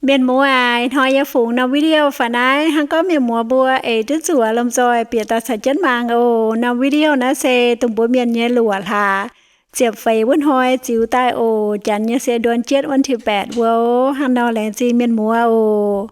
Mienh muoz aac, ih hnoi yie fungx norm video faaux naaiv hnangv gorngv mienh muoz mbuo eix duqv zuqc lomh nzoih bieqc daaih caux jienv mangc oc. Norm video naaiv se dongh mbuo mienh nyei luoqc hlaax ziepc feix wuov hnoi ziux daaih oc. Janx nyei se เดือนเจ็ด วันที่แปด wuov. Hnangv nor laengz zingh mienh muoz oc.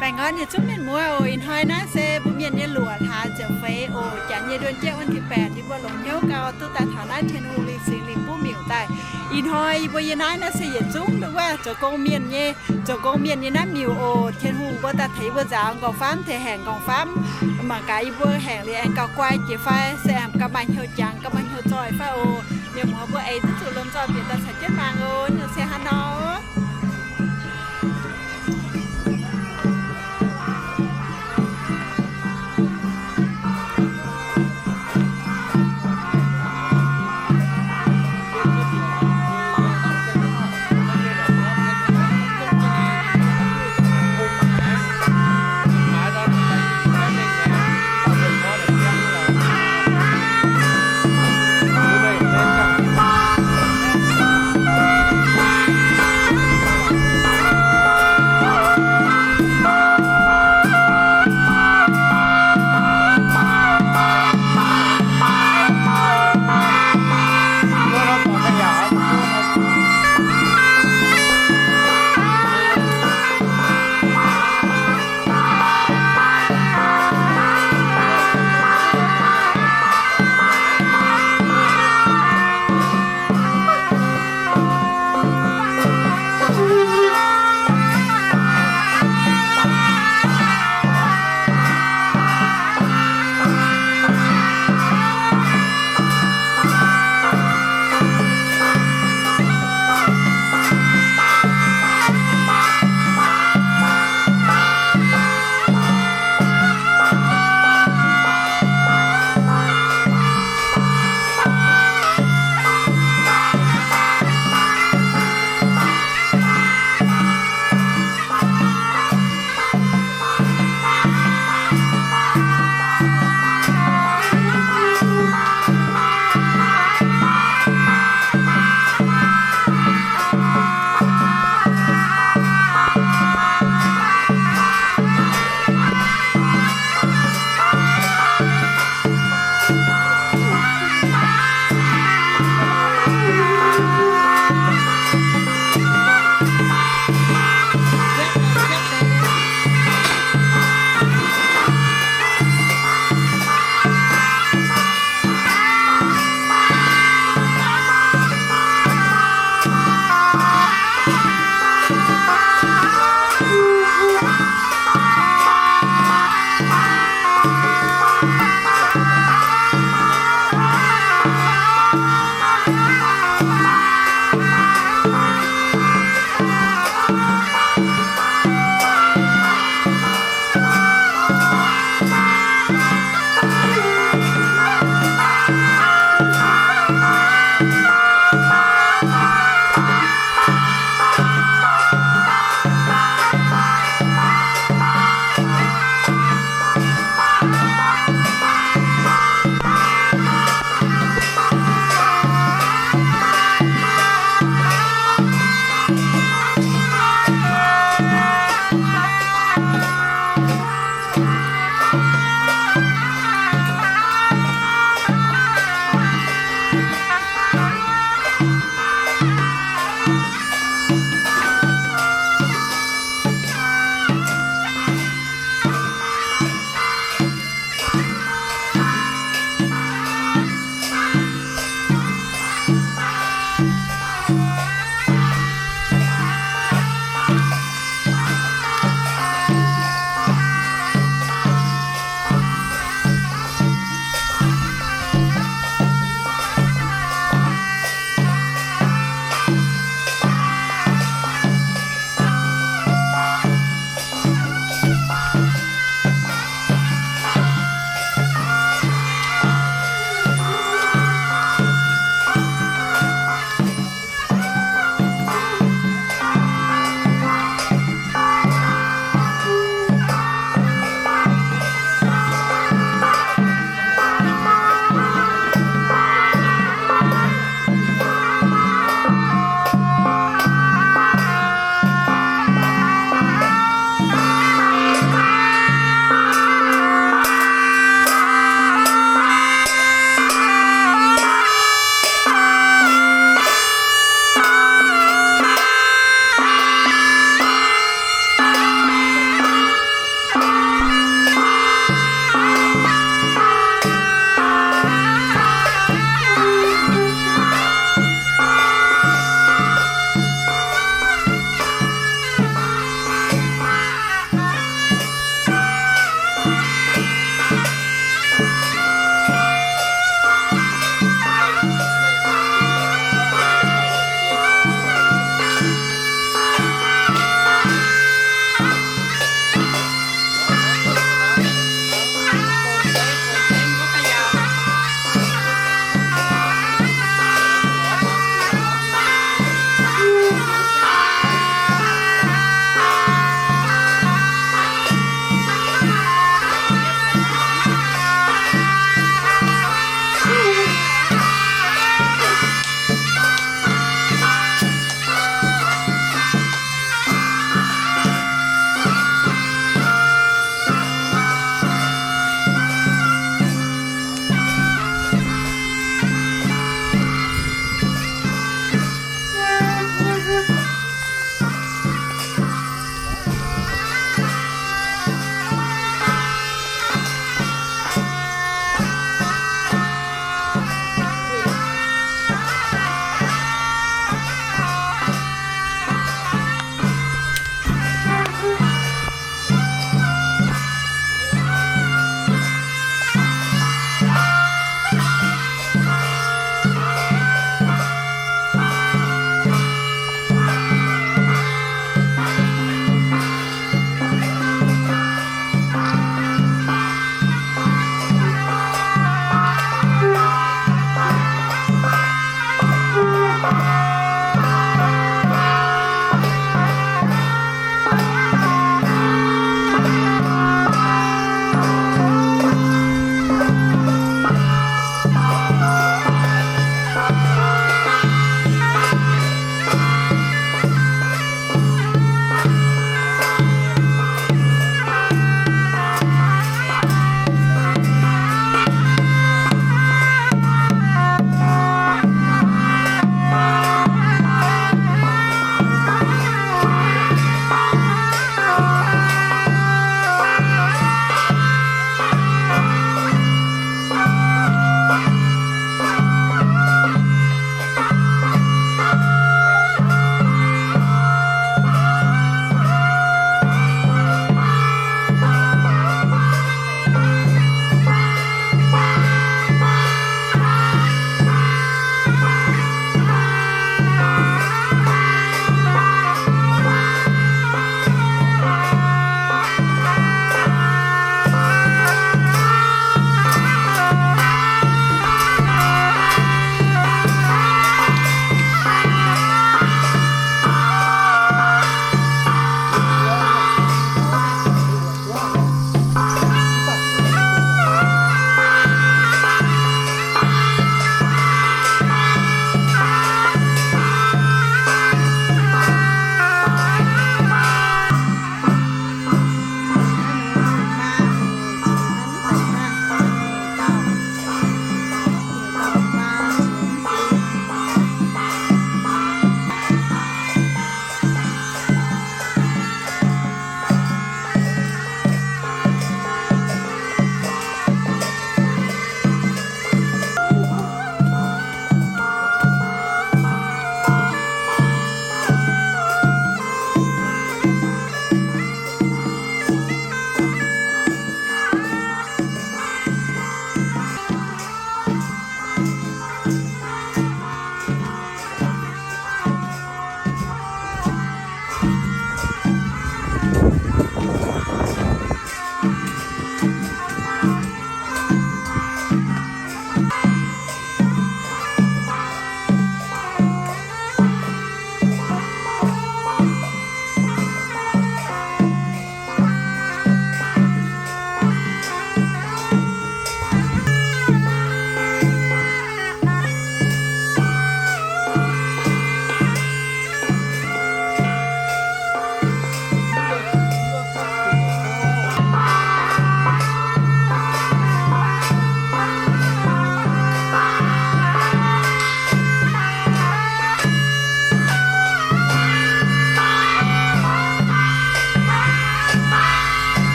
Baengh orn yietc zungv mienh muoz oc. Ih hnoi naaiv se mbuo mienh nyei luoqc hlaax ziepc feix oc. Janx nyei เดือนเจ็ด วันที่แปด yie mbuo longc hnyouv gau duqv daaih taux naaiv Tin-Hungh Lingh Singx Lingh Butv Miuc daaih. Ih hnoi yie mbuo yiem naaiv naaiv se yietc zungv nduqc wuov zoux gong mienh nyei, zoux gong mienh nyei naaiv miuc oc. Tin-Hungh mbuo daaih tengx yie mbuo nzaaux nqorngv-famv, tengx haengx nqorngv-famv. Mangc gaax yie mbuo haengx liuz aengx gauh guai jiex fai se aengx gauh maaih hnyouv jangx, gauh maaih hnyouv zoih fai oc. Mienh muoz mbuo eix duqv zuqc lomh nzoih bieqc daaih caux jienv mangc oc. Nyungc se hnangv nor.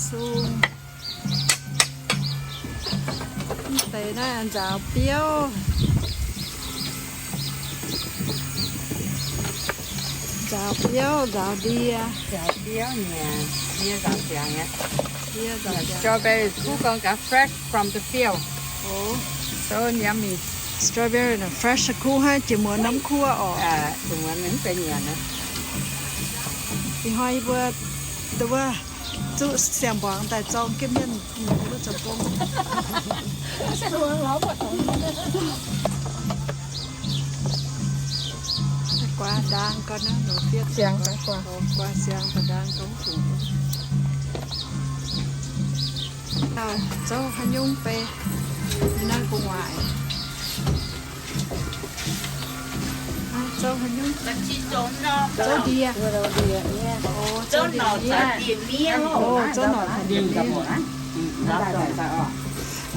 Sung. Mv deix naaiv nzaaux biouv. Nzaaux biouv, nzaaux ndie. Nzaaux biouv nyanc, ndie nzaaux ziangx aqv. Ndie nzaaux ziangx. Strawberry kuv gorngv gaax, fresh from the field. Oh. So yummy. Strawberry naaic fresh kuv hnangv, jiex muonz norm kuv orqc. Ih hnoi yie mbuo zuqc siang-mbuangz daaih zorng jienv mienh nyei wuov zoux gong. Guaax ndaang gau naaiv, siang guaax, guaax siang guaax ndaang gau fungc. Zouv haaix nyungc bei, naaiv gu'nguaaic. Zouv haaix nyungc? Zouv ndie. Zouv ndie.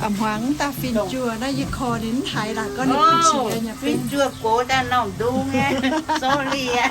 A'hmuangx daaih fin-juoh naaiv yie korv ninh mv haiz laaix gorngv ninh fin-juoh gox daaih norm ndung aqv. Zouv ndie.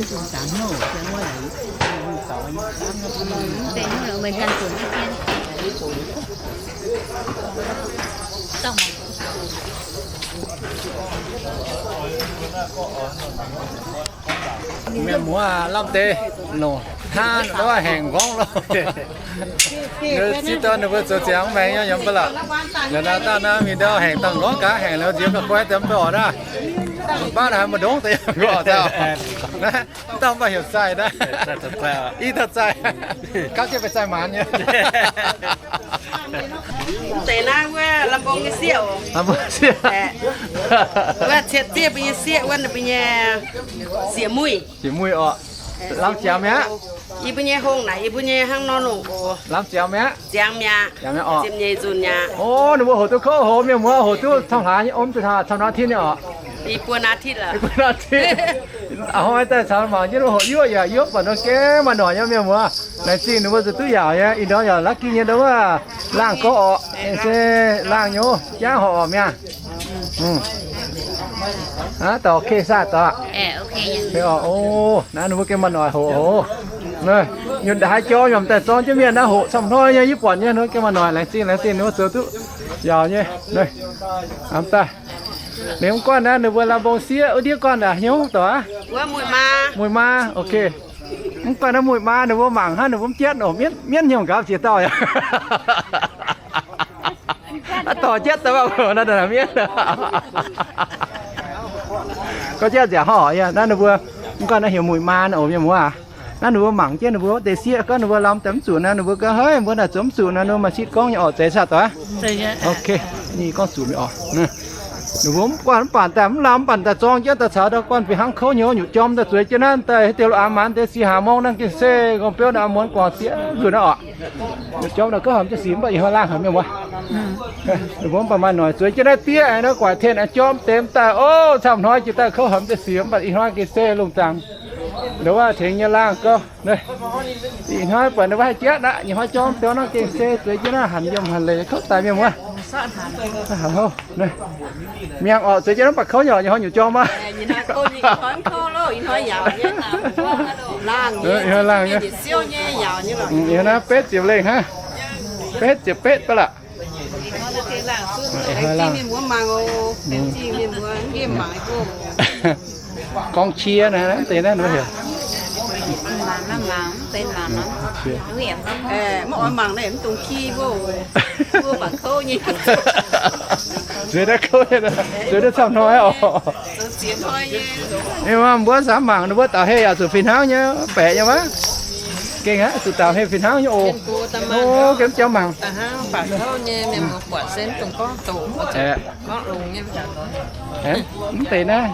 Mienh muoz lamh deix longc hnangv nor haengx nqorngv loh. Ninh ziex dauh ninh mbuo zoux ziangx maengx nyei yiem ba'laqc. Liuz naaiv dangh naaiv mingh ndau haengx dangh nqorngv gaax, haengx liuz nziex ga'guai deix mv baac oc naaiv. Baav naaiv haaix maaih ndongc deix gorqv daaih. Naaiv dauh mv baac heuc Zaih naaiv. I dauh Zaih. Gapv jienv benx Zaih Maanz nyei. Mv deix naaiv wuov Lamh Mbong nyei sieqv oc. Lamh Mbong sieqv. Wuov Cietv Zieqv mbuo nyei sieqv wuov ninh mbuo nyei sieqv muic. Sieqv muic oc. Lamh ziangx mi'aqv. Yie mbuo nyei hungh naaic yie mbuo nyei hnangv nor nongc oc. Lamh ziangx mi'aqv. Ziangx mi'aqv oc. Ziepc nyeic nzunc mi'aqv. O, ninh mbuo hoqc duqv kouv hoc, mienh muoz, hoqc duqv camv hlaax nyei, om zuqc camv norm tin nyei oc. Ih buo naaiv tin lorqc. Ih buo naaiv tin. A'hnoi daaih caux mangc jienv hoqc yuoqv yaac yuoqv buatc nor gengh maaih noic nyei, mienh muoz. Laengz zingh ninh mbuo zuqc duqv yaauc nyei. Ih ndorm yaac lucky nyei ndau wuov laangh gorqv oc. Se laangh nyei jangv horpc oc mi'aqv. Aav, dauh okay saah dauh? Oc, naaiv ninh mbuo gengh maaih noic hoqc oc. Nyutc haaix jorm yaac daaih zorng jienv mienh naaiv hoqc camv hnoi nyei, yie buatc nyei, ninh mbuo gengh maaih noic. Laengz zingh, laengz zingh ninh mbuo zoux duqv yaauc nyei. Aav daaih, liuz mv guanh naaiv ninh mbuo Lamh Mbong sieqv wuov ndiev guanh aac, hnyouv dorc aqv. Muic maa, okay. Mv guanh naaiv muic maa ninh mbuo mangc hnangv ninh mbuo mv jatv oc, mienv, mienv hnyouv nqaapv ziex dauh yaac. Aav dorh jatv daaih mv baac naaiv mienv. Gorngv jatv nziaauc horc yaac naaiv ninh mbuo, mv guanh naaiv heuc muic maa oc, mienh muoz aac. Naaiv ninh mbuo mangc jienv ninh mbuo wuov deix sieqv, gorngv ninh mbuo lamh daaih mv zuqc naaiv, ninh mbuo gorngv, Hei, mbuo naaic zoux mv zuqc naaiv, ninh mbuo maaih sitv gorngv nyei oc, zeiz saah doic? Okay, ninh gorngv zuqc mi'aqv oc. Ninh mbuo mv guanh mv baac daaih mv lamh mv baac daaih zorng jienv daaih caux ndau guanh fih hnangv kouv nyouz nyutc jorm daaih zueiz jienv naaiv daaih haaix diuh lo aav maanz deix si hlaax morng naaiv gengh se gorngv biouv naaiv aav muonz guangc diev nzunc naaiv oc. Nyutc jorm naaic gouv haic mv jienv sic mv baac ih hnoi laangh haic mienh muoz. Ninh mbuo mv baac maaih noic zueiz jienv naaiv diev naaiv guaaic tengx jorm deix daaih, o, camv hnoi jiex daaih kouv haic mv jienv sic mv baac ih hnoi gengh se lungh zaangc ndau wuov tengx nyei laangh gouv. Ih hnoi buatc ninh mbuo haih jatv aqv, ih hnoi jorm biouv naaiv gengh se zueiz jienv naaiv hanc yiem hanc leiz kouv daaih mienh muoz. Mi'aqv oc, zueiz jienv naaiv baac kouv nyei, ih hnoi nyutc jorm aqv. Ih hnoi laangh nyei. Ih hnoi naaiv betv ziepc lengh hnangv. Betv ziepc betv baac laqc. Gorngv qiex naaiv, naaiv deix naaiv nor heuc. Zueiz naaiv kouv, zueiz naaiv camv hnoi oc. Mbuo samx mangc ninh mbuo dauh heh yaac zuqc fih hnangv nyei, baeqc nyei wuov. Gengh aqv, zuqc dauh heh fih hnangv nyei oc. O, gengh jauv mangc. Mv deix naaiv,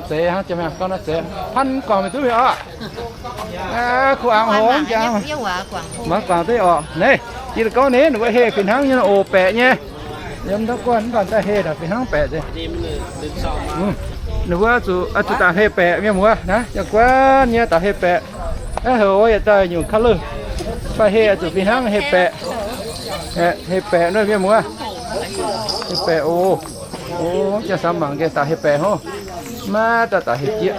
zeiz hnangv jiex mingh gorngv naaiv zeiz pan guangc mingh duqv mingh oc. Kuv angc hoc jangx, mangc guangc duqv oc. Naaiv, yie gorngv ninh mbuo heh fih hnangv nyei oc, baeqc nyei. Yiem ndau guanh mv baac daaih heh fih hnangv baeqc deix. Ninh mbuo zuqc, zuqc dauh heh baeqc mienh muoz naaiv, yaac guanh nyei dauh heh baeqc. Naaiv heuc yietc dauh nyungc color, mv baac heh zuqc fih hnangv heh baeqc. Heh baeqc nor mienh muoz. Heh baeqc oc. O, jangx samx mangc gaax dauh heh baeqc hov. Maiv dauh dauh heh jieqv.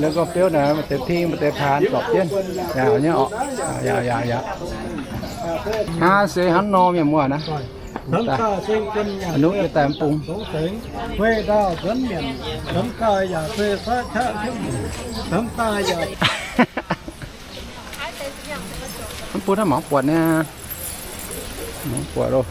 Ninh gorngv biouv naaic maaih deix ting maaih deix paanx zorpc jienv. Yaac nyei oc. Yaac, yaac, yaac. Hnangv se hnangv nor mienh muoz naaiv. Nuqv nyei daaih mv bung. Mv bung naaiv mangc buatc niaa. Mangc buatc loh.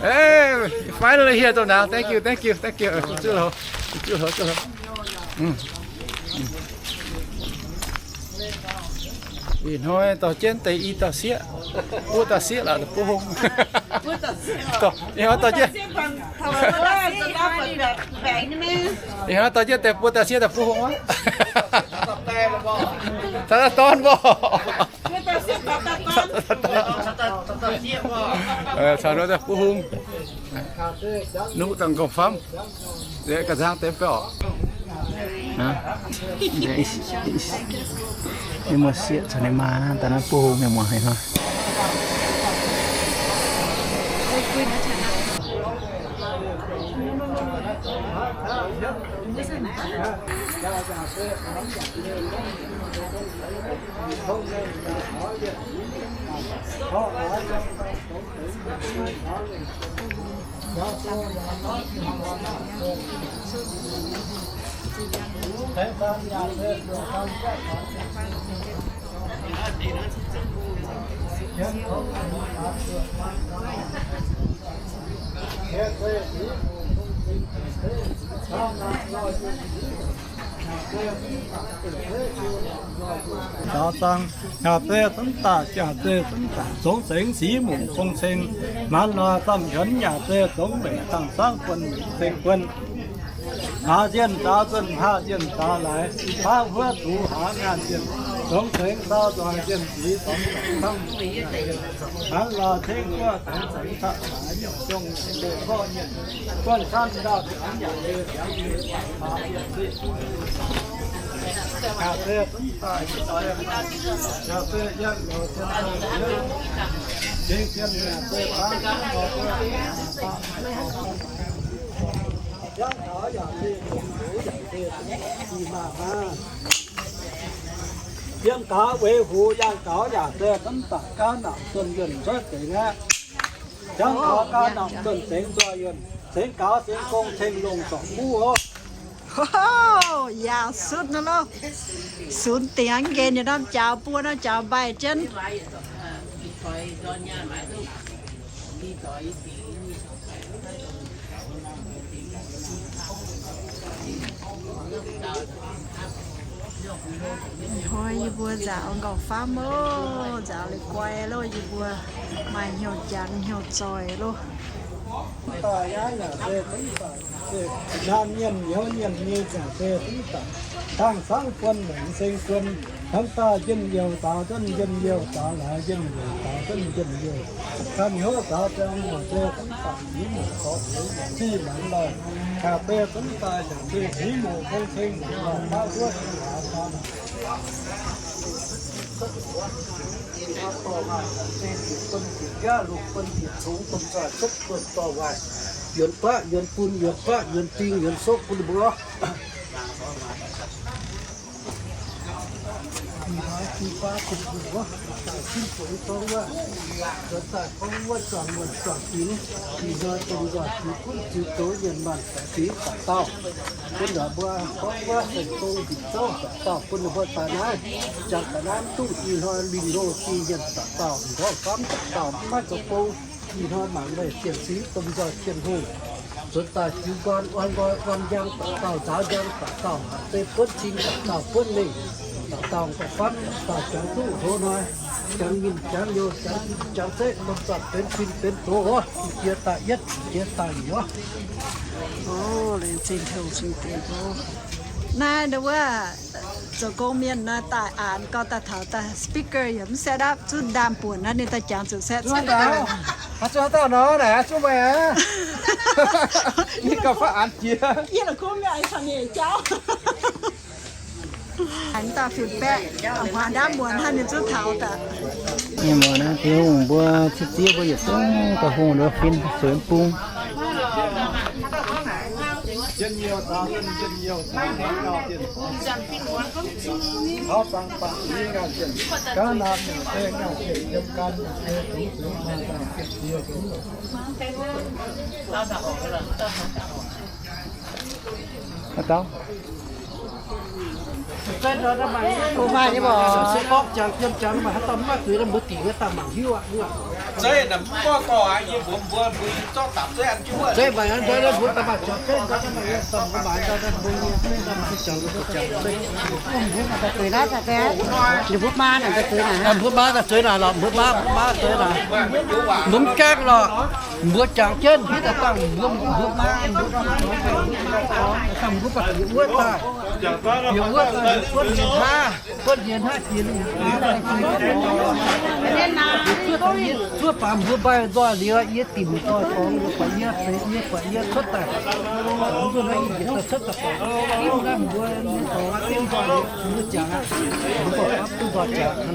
Hey, finally here, dongh naaic. Thank you, thank you, thank you. Zuqc loh, zuqc loh, zuqc loh. Ih hnoi dorh jienv deix i dauh sieqv, buo dauh sieqv lorqc, buo hung. Ih hnoi dorh jienv, ih hnoi dorh jienv deix buo dauh sieqv daaih buo hung aqv. Taux daaih dorn mbuo. Caux nor daaih buo hung. Nuqv dangh nqorngv famv. Ga'nzangv deix biauv. Ninh mbuo sieqv caux ninh maa daaih naaiv buov hung mienh muoz haic hnoi. Njaaux zaangc, yaac se zunv daaih, yaac se zunv daaih, zongx zengx sic muc fong ceng, maanc lorz zamh nzuonx, yaac se zongx weic dangh zaangv buonc, ceng buonc. Haaz njien zaaux zunh, haaz njien zaaux laaix, baav huov zuqc haaz ngaanh njien, zongx zengx dau nzoih njien sic dorngx daaih camv. Hnangv lorz ceng guoqv zengx zengx daaih laaix, yaac zongx mbuo gorngv nyienh, buonv camv ndau ziangx yaac se ziangx, yaac se zunv daaih, yaac se yangh lorz zien daaih, jiex zien yaac se baav, baav, baav, yangh taux yaac se, yaac se i maah hnangv. Yiem gaux weic huc yangh gaux yaac se zunv daaih gaav nangc zunh yuonh nzuotv deix aqv. Jangv taux gaav nangc zunh zengx nzoih yuonh, zengx gaux zengx gong ceng longc zorc kuv oc. Yaac sutv nor loh. Sunx dingc nqaengx yietc norm jaaux buo norm jaaux mbaih jienv. Hnoi yie mbuo nzaaux nqorngv-famv oc, nzaaux leiz-guai loh, yie mbuo maaih hnyouv jangx hnyouv zoih loh. Naamh mienh youz mienh nyei ziangh se dangh zaangv buonc maengc seng buonc, hnamv daaih njien-youh daaux duqv njien-youh, daaux laaix njien-youh daaux duqv njien-youh, ganh hnyouv daaux ziangh muoc se dangv daaih nyic muoc korv-liuz yaac zih maengx lorh, gaax se dangv daaih yaac se nyic muoc fong ceng muoc lorh, baav huov laaix faanv. Dorh waac se bieqc buonv bieqc nqaatv, longc buonv bieqc congx, domh nzoih copv buonv dorh waac, yuonx guaqv yuonx bun, yuonx guaqv yuonx ding, yuonx sokv bun ninh mbuo. Ih hnoi jiex baav bun ninh mbuo, daaih cin buonx gorngv wuov, zuonx daaih gorngv wuov zuangx muonh zuangx dinx. Ih hnoi domh nzoih ziux gunv ziux doz mienh maanh faix fingx daaih dauh, bun ninh mbuo gorngv wuov seng gong nzipc zouv daaih dauh, bun ninh mbuo daaih naaiv, jangx daaih naaiv mv duqv. Ih hnoi lingh loh jiex mienh daaih dauh, nqorngv-famv daaih dauh, mv maaih zoux gong. Ih hnoi mangc meih zien cingx domh nzoih Tin-Hungh, zuonx daaih jiu nqorn orn nqoi orn njang daaih dauh, nzaaux njang daaih dauh, haic se buonv cing daaih dauh, buonv mengh daaih dauh, nqorngv-famv daaih dauh, jangx duqv hlo hnoi, jangx nyinh jangx youz, jangx zeqv, domh nzoih benx fin benx doz oc. Jiex daaih yietv, jiex daaih nyouz. O, laengz zingh Tin-Hungh cing deix oc. Naaiv ndau wuov zoux gong mienh naaiv daaih aanx gau, daaih taux daaih speaker yaac mv set up, zuqc ndaam buonc naaiv ninh daaih jangx zuqc set up. Zuqc haaix dauh nor naaic, zuqc meih aqv. Ninh gauh faaux aanx jiex. Yie la'kuqv mienh aengx caux ninh jauv. Aengx daaih feedback, hmuangx ndaamv muonz hnangv ninh zuqc taux daaih. Mienh muoz naaiv, Tin-Hungh mbuo ciev ziev mbuo yietc zungv daaih hungh nduov fin suonx bung. Haaix dauh? Mbuo maaih nyei mv baac se gorngv jangx jiem jangx maaih haaix dauh mv maaih zuiz, mbuo dingc nyei daaih mangc hiuv aqv. Zeiv naaic mv gorngv dorh aqv, yie mbuox mbuo, mbuo zorqv dapc zeiv an jienv wuov. Zeiv maaih aqv, ndoih mbuo daaih maaih jangx zeiv, ndoih maaih, ndoih mbuo maaih, ndoih mbuo maaih, ndoih mbuo jangx, ndoih mbuo jangx zeiv. Ninh mbuo maa naaic zueiz naaic, ninh mbuo maa naaic zueiz naaic lorqc, mbuo maa, mbuo maa zueiz naaic. Mbuo mv gaengh lorqc, mbuo jangx jienv hitv daaih dangh mbuo, mbuo maa, mbuo maa, mbuo maa, mbuo baac bieqc wuov daaih, bieqc wuov daaih, Buonv hnyiex hnaqv, buonv hnyiex hnaqv jiex lungh. Cuotv baamz mbuo mbaih nzoih liuz, yie dimc doic dorngx, yie buatc yie seix, yie buatc yie cuotv daaih. Mv nzunc naaiv yie njiec daaih cuotv daaih dorngx, naaiv mbuo nyei dorngx aqv, dimv nzoih liuz, mbuo jangx aqv, mbuo gorngv bapv duqv nzoih jangx hnangv naaic.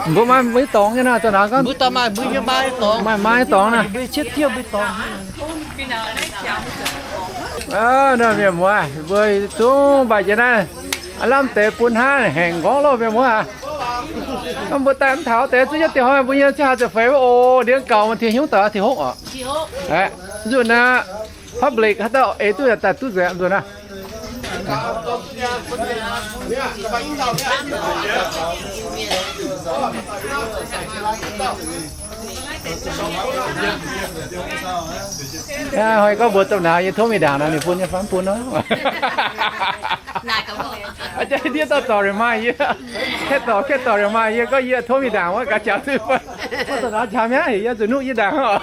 Mbuo maaih mbuo nyei dorngx nyei naaic, za'naaic gorngv. Mbuo daaih maaih mbuo nyei maaih dorngx. Maaih maaih dorngx naaic. Mbuo ciev diuv mbuo dorngx. Aa, mienh muoz, mbuo zungv mbaih jiex naaiv, aav lamh deix bun hnangv hengx nqorngv loh, mienh muoz aac. Mbuo daaih mv taux deix zungv yietv dieh hnoi mbuo nyei cien haaix ziepc feix wuov oc, ndiangx gaux maaih tien hnyungv daaih tien hopv oc. Aeqv, nzunc naaiv public haaix dauh eix duqv yaac daaih duqv nzengc nzunc naaiv. Aa, hnoi gorngv mbuox domh nauz yie tov mingh ndaangc nor, ninh bun nyei fai mv bun nor. Ndiev dauh dorc yaac maaih yie, kaeqv dorc kaeqv dorc yaac maaih yie, gorngv yie tov mingh ndaangc wuov gaax jaax zuiz fai. Wuov domh nauz jaax mi'aqv, yie zuqc nuqv yie ndaangc oc.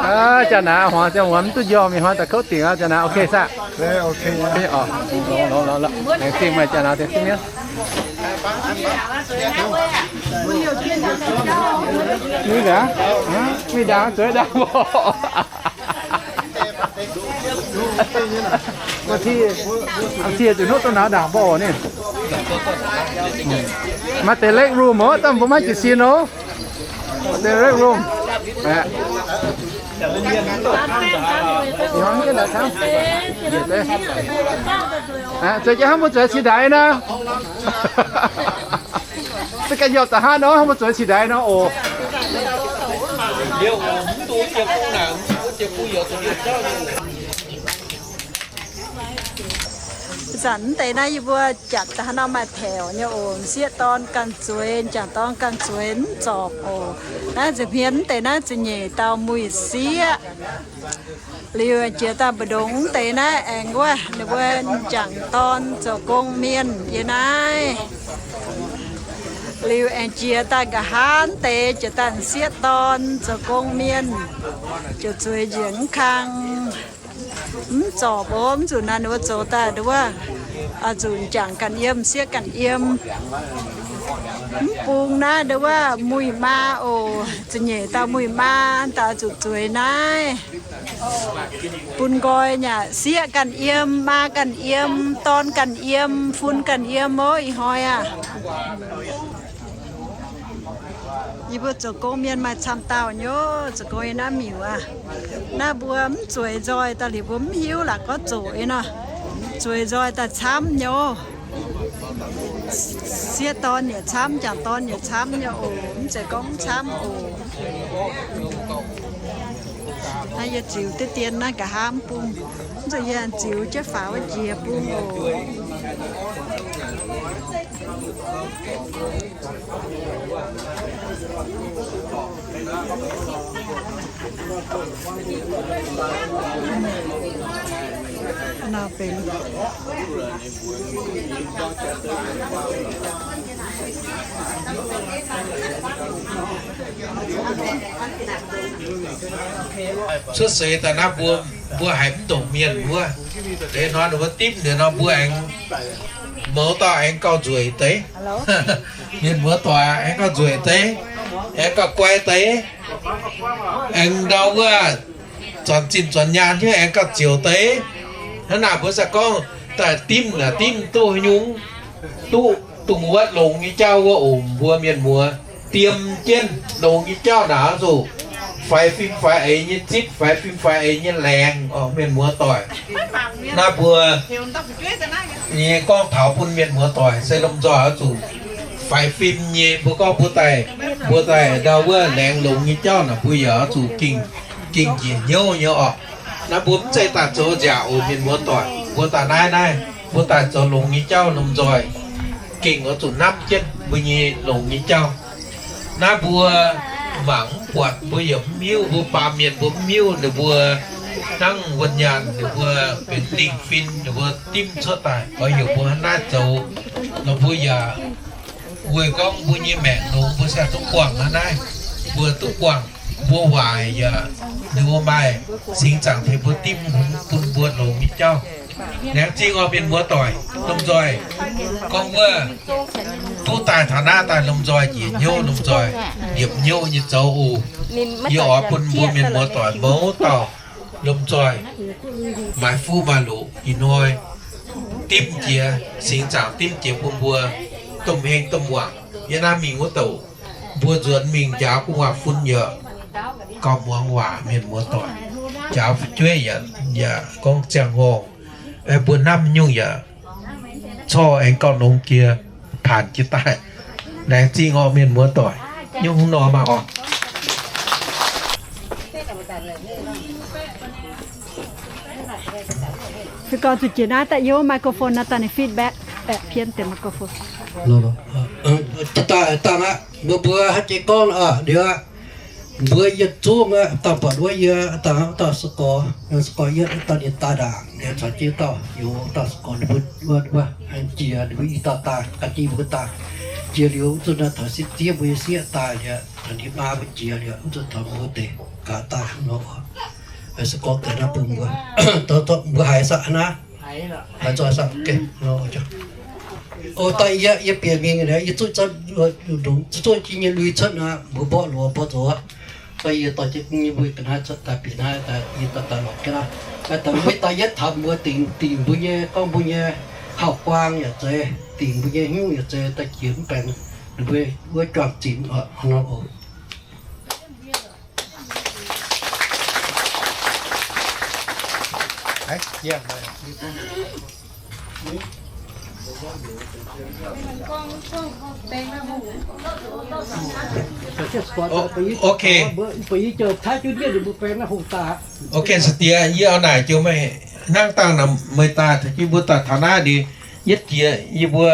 Aa, jaa naaiv hmuangx ziangh muonz mv duqv njormh mingh hnoi daaih kouv dingc aqv, jaa naaiv ok saah? Laengz zingh meih jaa naaiv deix duqv mienv. Mingh ndaangc, mingh ndaangc, zueiz ndaangc mborqc. Maaih deix leg room oc, dangh mbuo maiv jiez sin oc. Deix leg room. Zueiz jienv hnangv mbuo zueiz cingx ndaix nor. Se ganh yauh da'hnangv nor, mbuo zueiz cingx ndaix nor oc. Zanc mv deix naaiv yie mbuo jatc da'hnangv nor maaih taux nyei oc. M'sieqv dorn ganh zueiz, m'jangc dorn ganh zueiz, mv zorpc oc. Naaiv nza'hmien mv deix naaiv ziepc nyeic dauh muic sieqv. Liuz jiex daaih mbu'ndongx mv deix naaiv aengx wuov ninh mbuo m'jangc dorn zoux gong mienh yiem naaiv. Liuz aengx jiex daaih nqa'haav mv deix jiex daaih m'sieqv dorn zoux gong mienh, ziouc zueiz njiec mv kang. Mv zorpc oc, mv zuqc naaiv ninh mbuo zoux daaih nduov, zuqc m'jangc ganh yiem, m'sieqv ganh yiem. Mv bung naaiv nduov muic maa oc, ziepc nyeic dauh muic maa daaih zuqc zueiz naaiv. Bun nqoi nyei, sieqv ganh yiem, maa ganh yiem, dorn ganh yiem, fun ganh yiem oc, ih hnoi aac. Yie mbuo zoux gong mienh maaih camv dauh nyei, zoux gong yiem naaiv miuc aac. Naaiv mbuo mv zueiz nzoih daaih liuz mbuo mv hiuv la'gorngv zoqc nyei nor. Zueiz nzoih daaih camv nyei. Sieqv dorn yaac camv, m'jangc dorn yaac camv nyei oc, mv zeiz gorngv mv camv oc. Naaiv yie ziux diqv dien naaiv nqa'haav mv bung, mv zuqc yie ziux jienv faaux wuov jiex bung oc. Cuotv seix daaih naaiv mbuo, mbuo haiz mv ndongc mienh wuov. Deix hnoi ninh mbuo dimv liuz nor mbuo aengx mouz dauh aengx gauh nzueic deix. Mienh muoz doic aengx gauh nzueic deix, aengx gauh guai deix, aengx ndau wuov zanc zinh zanc nyaanh hiuv aengx gauh ziouc deix. Hnangv naaic mbuo se gorngv daaih dimv naaic dimv duqv nyungc, duqv dongh wuov longx nyei jauv wuov oc. Mbuo mienh muoz diem jienv longx nyei jauv naaic oix zuqc faix fim faix eix nyei zipv, faix fim faix eix nyei laengz oc, mienh muoz doic. Naaiv mbuo nyei gorngv taux bun mienh muoz doic se lomh nzoih oix zuqc faix fim nyei. Mbuo gorngv mbuo daaih, mbuo daaih ndau wuov laengz longx nyei jauv naaic mbuo yaac oix zuqc gengh, gengh njiec hnyouv nyei oc. Naaiv mbuo mv zeiz daaih zoux nziaauc oc, mienh muoz doic. Mbuo daaih naaiv, naaiv mbuo daaih zoux longx nyei jauv lomh nzoih gengh oix zuqc hnamv jienv mbuo nyei longx nyei jauv. Naaiv mbuo mangc mv buatc, mbuo yaac mv hiuv, mbuo baamh mienh mbuo mv hiuv ninh mbuo Hnangv wuonh nyaanh ninh mbuo benx lingh fin ninh mbuo dimv cuotv daaih, oix heuc mbuo hnangv naaiv zoux, nor mbuo yaac weic gorngv mbuo nyei maengc longx mbuo se duqv buangh hnangv naaiv. Mbuo duqv buangh, mbuo waaic yaac ninh mbuo maaih singx zaangc tengx mbuo dimv bun mbuo longx nyei jauv. Laengz zingh oc mienh muoz doic, lomh nzoih gorngv wuov duqv daaih taux naaiv daaih lomh nzoih njiec hnyouv, lomh nzoih liepc hnyouv nyei zoux oc. Yie oix bun mbuo mienh muoz doic mouz dauh lomh nzoih maaiz fuqv maaih loc ih hnoi dimv jiex singx zaangc, dimv jiex bun mbuo domh heng domh wangc. Yie naaiv mingh wuov douc mbuo nzuonx mingh njaaux gu'nguaaz-fun yaac gauh muangx waac mienh muoz doic, njaaux fu'jueiv yaac, yaac gorngv ziangh horngh, mbuo hnamv nyungc yaac corc aengx gauh longx jiex, paanc jiex daaih. Laengz zingh orqc mienh muoz doic, nyungc nor maah orqc. Gorngv zuqc jiex naaiv daaih yiem microphone naaiv daaih ninh feedback baeqc pien deix microphone. Daaih dangh aqv, mbuo mbuo haaix jiex gorngv aqv, liuz aqv, mbuo yietc zungv aqv, dangh buatc wuov yie dangh wuov dauh sou-gorx, sou-gorx yietv wuov dauh ninh daaih ndaangc, liuz caux jienv dauh youz dauh sou-gorx ninh mbuo wuov, wuov, jiex ninh mbuo i dauh daaih, ga'jiex mbuo daaih. Jiex liuz wuov zuqc naaiv taux sieqv zieqv mbuo nyei sieqv daaih liuz, taux ninh maa mbuo jiex liuz, wuov zuqc taux mbuo deix gaax daaih nor. Sou-gorx deix naaiv bun mbuo, mbuo haiz saah naaiv? Haiz zoih saah? O, daaih yie, yie bieqc mingh liuz, yie zuqv, zuqv jiex nyei lui cuotv naaiv, mbuo mborqv lorz mborqv nzox. Daaih yie dorh jienv nyei mbuo ga'naaiv cuotv daaih bieqc naaiv, daaih yie daaih daaih lorz jienv naaiv. Daaih mbuo daaih yietv taux mbuo dingc, dingc mbuo nyei, gorngv mbuo nyei hauv guaang yaac zeiz, dingc mbuo nyei hnyouv yaac zeiz, daaih jiex mv baengx ninh mbuo wuov juang-zinx oc, hnangv nor oc. Ok. Ok, sa'diex yie oix naaic jienv meih hnangv dangh meih daaih taux jienv mbuo daaih taux naaiv ndiev, yietv jiex yie mbuo,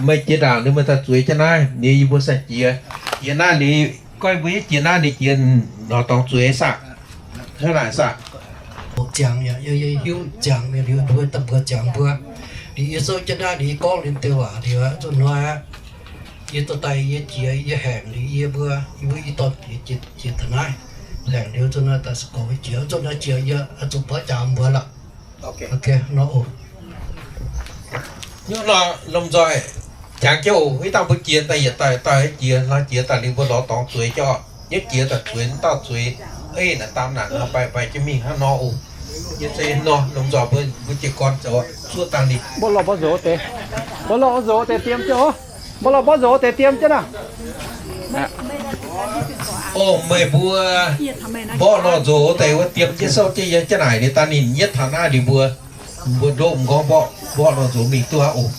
meih jiex ndaangc liuz meih daaih zueiz jienv naaiv, liuz yie mbuo sai jiex. Jiex naaiv liuz, goiv mbuo yietv jiex naaiv liuz jiex lorz dorngx zueiz saah? Hnangv naaic saah? Ziangx yaac yie hiuv ziangx mienh liuz mbuo daaih mbuox ziangx mbuo. Liuz yie souv jienv naaiv liuz yie gorngv liuz deix waac liuz zuqc hnoi aqv. Yie dorh daaih yie jiex yie haengc liuz yie mbuo, yie mbuo i dorn jiex taux naaiv, haengc liuz zuqc naaiv daaih se gorngv jiex zuqc naaiv jiex yie zuqc mborqv jaax mbuo lorqc. Nor oc. Nyungc nor lomh nzoih jangx jienv oc. Ih dangh mbuo jiex daaih yietc daaih daaih jiex nor jiex daaih liuz mbuo lorz dorngx zueiz jienv oc. Yietv jiex daaih zueiz, dauh zueiz, ei naaic daam naaic nor baih baih jienv mingh hnangv nor oc. Yie se nor lomh nzoih mbuo, mbuo jiez gorn zoux cuotv dangh ninh. Mbuo lorz mborqv nzox deix, mbuo lorz nzox deix diem jienv oc. Mbuo lorz mborqv nzox deix diem jienv naaic. O, meih mbuo mborqv lorz nzox deix wuov diem jienv souv jienv yiem jienv naaic liuz daaih ninh yietv taux naaiv liuz mbuo, mbuo ndoqv m'nqorngv mborqv, mborqv lorz nzox mingh duqv aqv oc.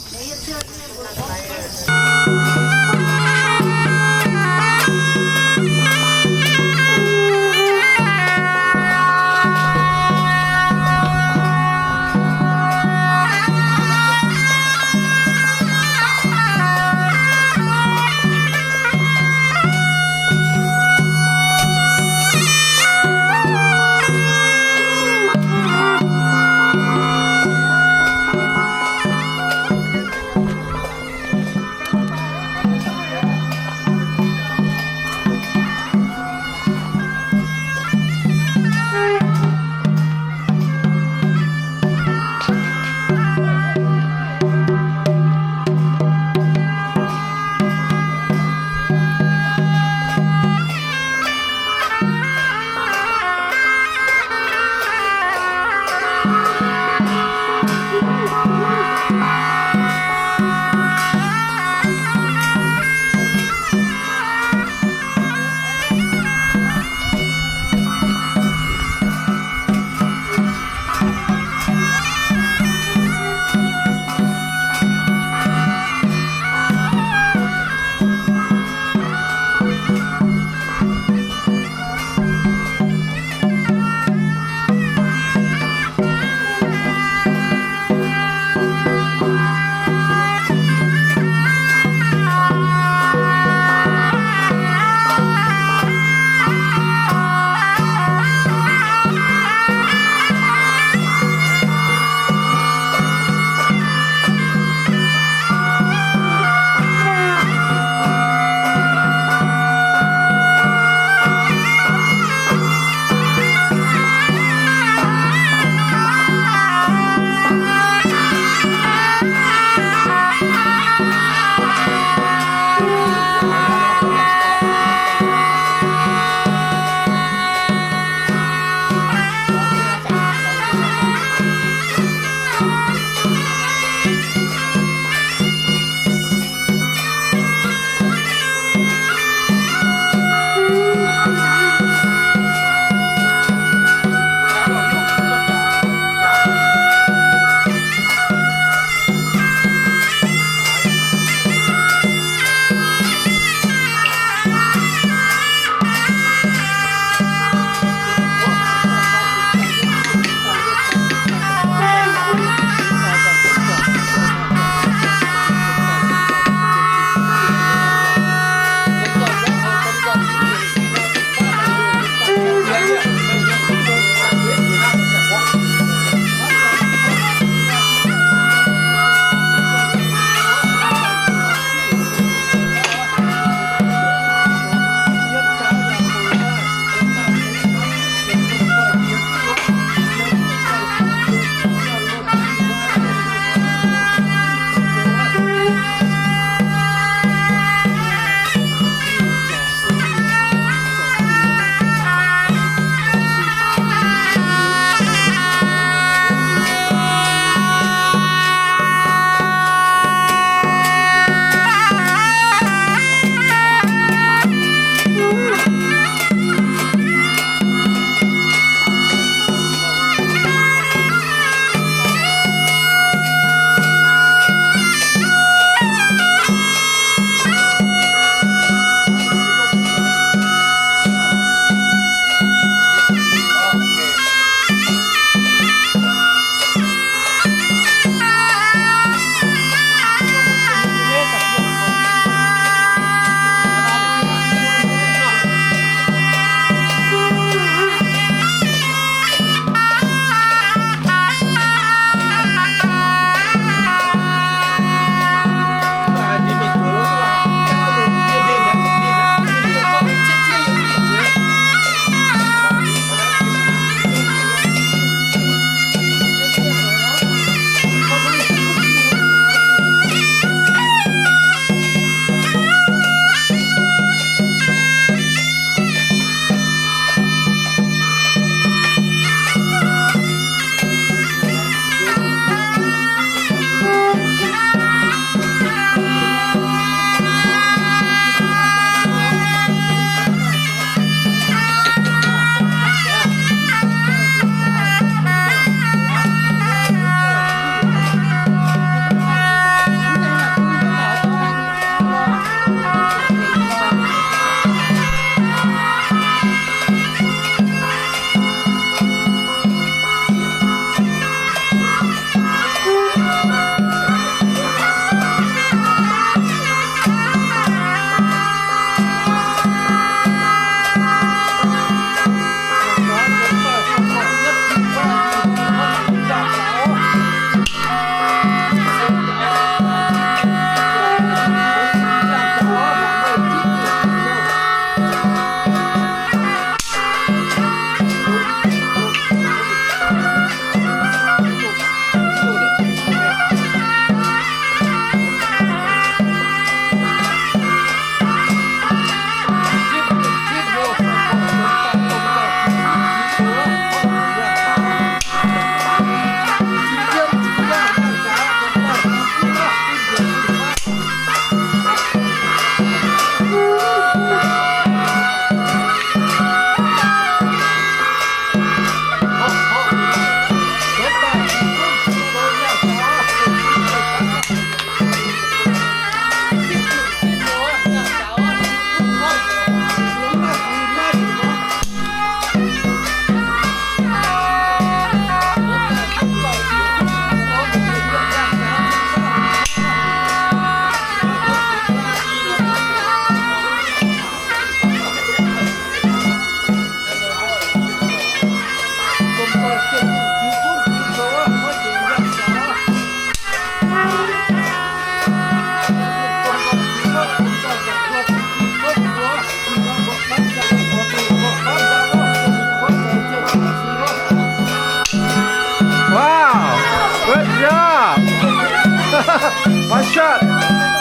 One shot.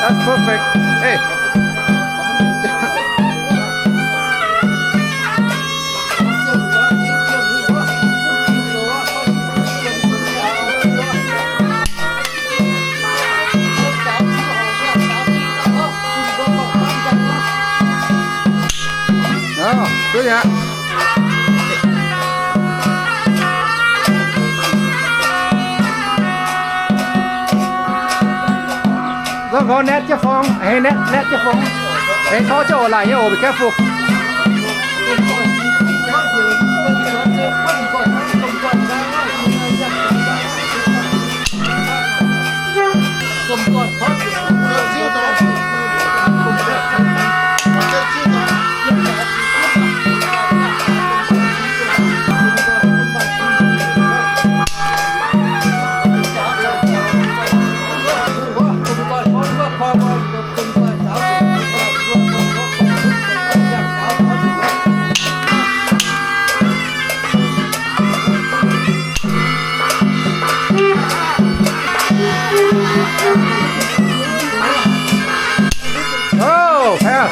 That's perfect. Hey. Aa, duqv nyei aqv. Nqorngv naetv jienv forng, hengx naetv, naetv jienv forng. Hengx torqv jienv oc, laaic nyei oc, be careful. Oh, pass.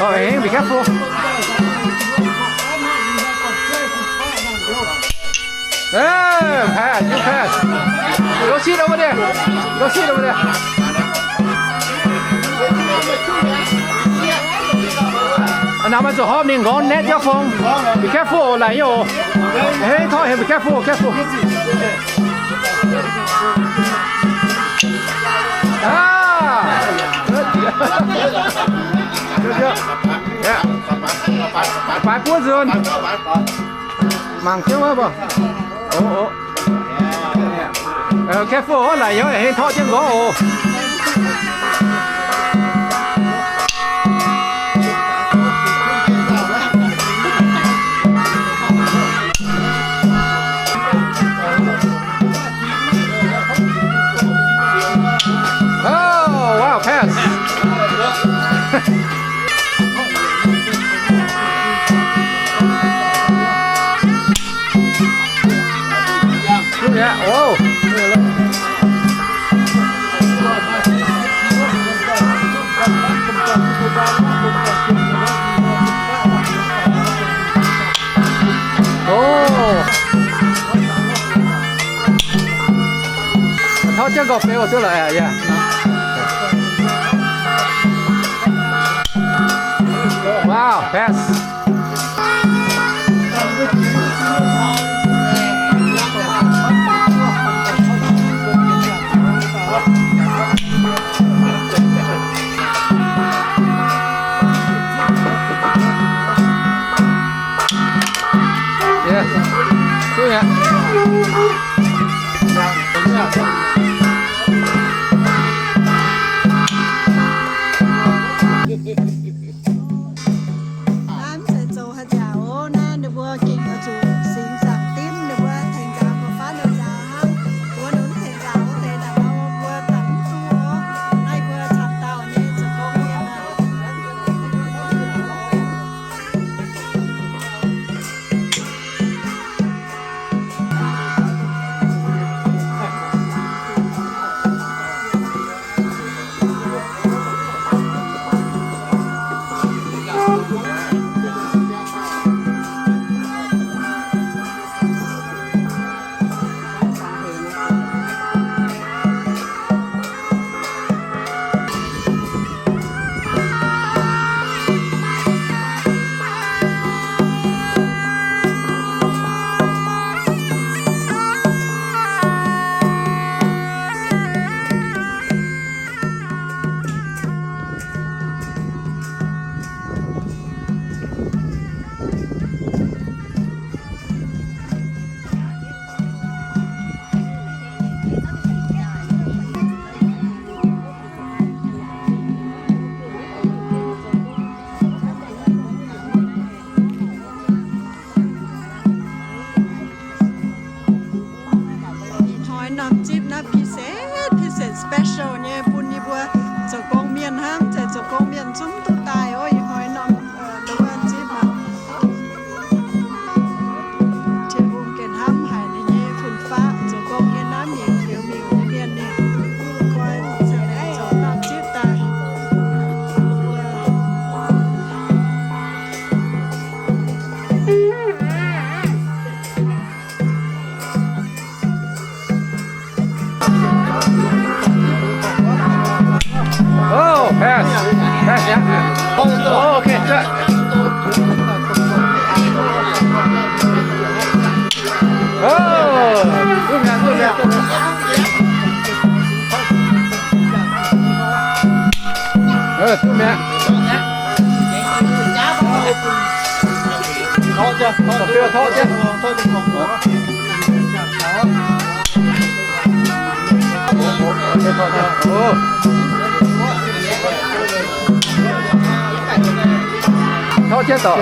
Oh, hey, be careful. Hey, pass, you pass. Go sit over there. Go sit over there. Aa, naaiv maiv zuqc horpc, ninh nqorngv naetv jienv forng. Be careful, laaic nyei oc. Hengx torqv hengx, be careful, careful. Aa. Good job. Yeah. Baaix buov nzuonx. Mangc jienv wuov mbuo. Oc, oc. Careful oc, laaic nyei, hengx torqv jienv nqorngv oc. Oh, wow, pass. Duqv nyei aqv. Wow. Oh. Torqv jienv nqorngv beu duqv lorqc, yeah. Wow, pass. Yeah. Duqv nyei aqv. Naaiv mv zeiz zoux haaix nziaauc oc. Naaiv ninh mbuo gengh oix zuqc singx zaangc dimv, ninh mbuo tengx nzaaux mbuo faanv nzaaux hnangv. Mbuo nunc tengx nzaaux wuov deix naaic, mbuo daaih mv duqv oc. Naaiv mbuo camv dauh nyei zoux gong nyei maah. Ih hnoi norm zipv naaiv พิเศษ พิเศษ special nyei bun yie mbuo Duqv mi'aqv. Torqv jienv, torqv jienv. Torqv jienv dorc.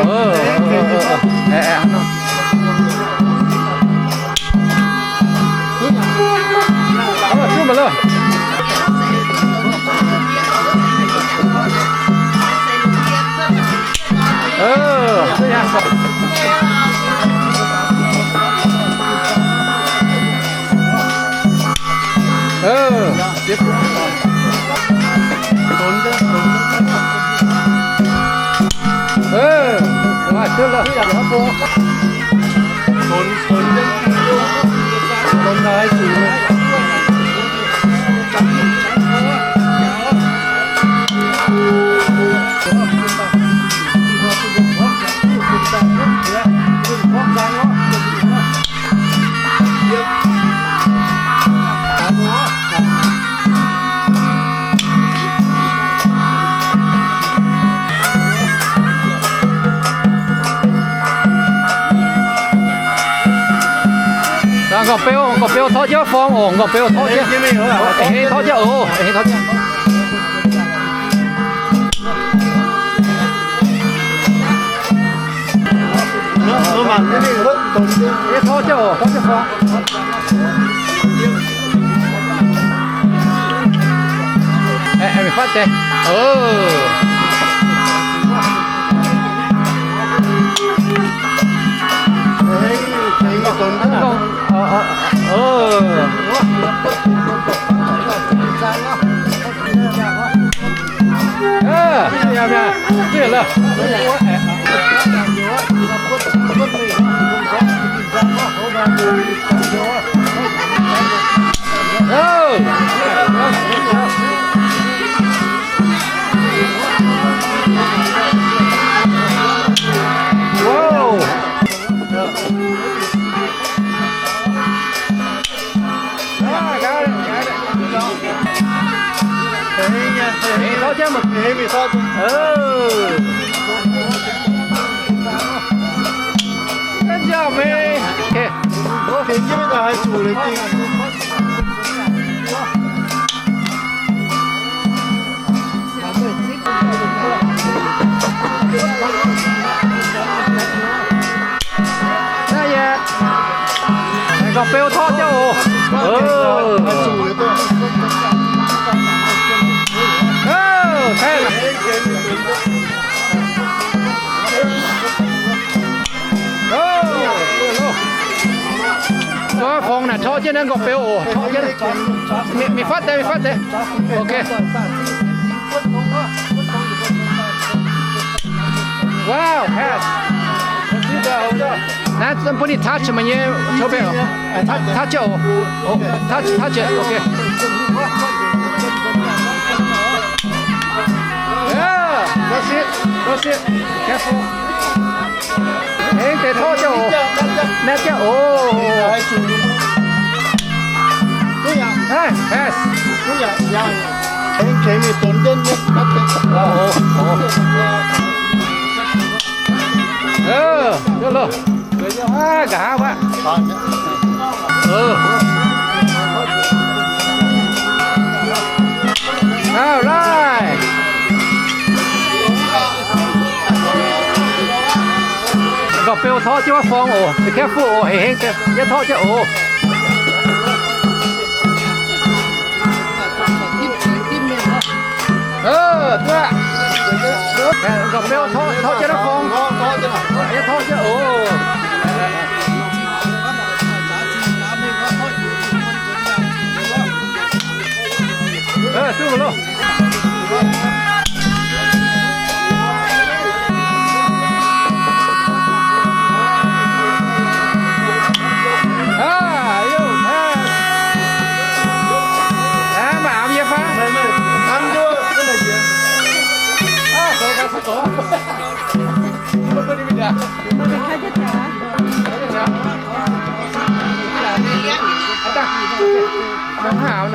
Nqorngc-beu, nqorngc-beu torqv jienv forng oc, nqorngv-beu torqv jienv. Hei torqv jienv oc, hei torqv jienv. Torqv jienv oc, torqv jienv forng. Mingh fatv deix. Nqorngc-beu torqv jienv oc. Forng naaic torqv jienv naaiv nqorngc-beu oc, torqv jienv. Mingh fatv deix, mingh fatv deix. Ok. Wow, pass. Naaiv bun ninh touch meih nyei toe mbenc. Touch jienv oc. Touch, touch it. Ok. Yeah, that's it. That's it. Careful. Hengx deix torqv jienv oc. Naaiv jienv oc. Pass. Nqa'haav aqv. All right. Nqorngc-beu torqv jienv wuov forng oc. Be careful oc. Hengx hengx deix, yie torqv jienv oc. Nqorngc-beu torqv jienv wuov forng, yie torqv jienv oc. Duqv loh.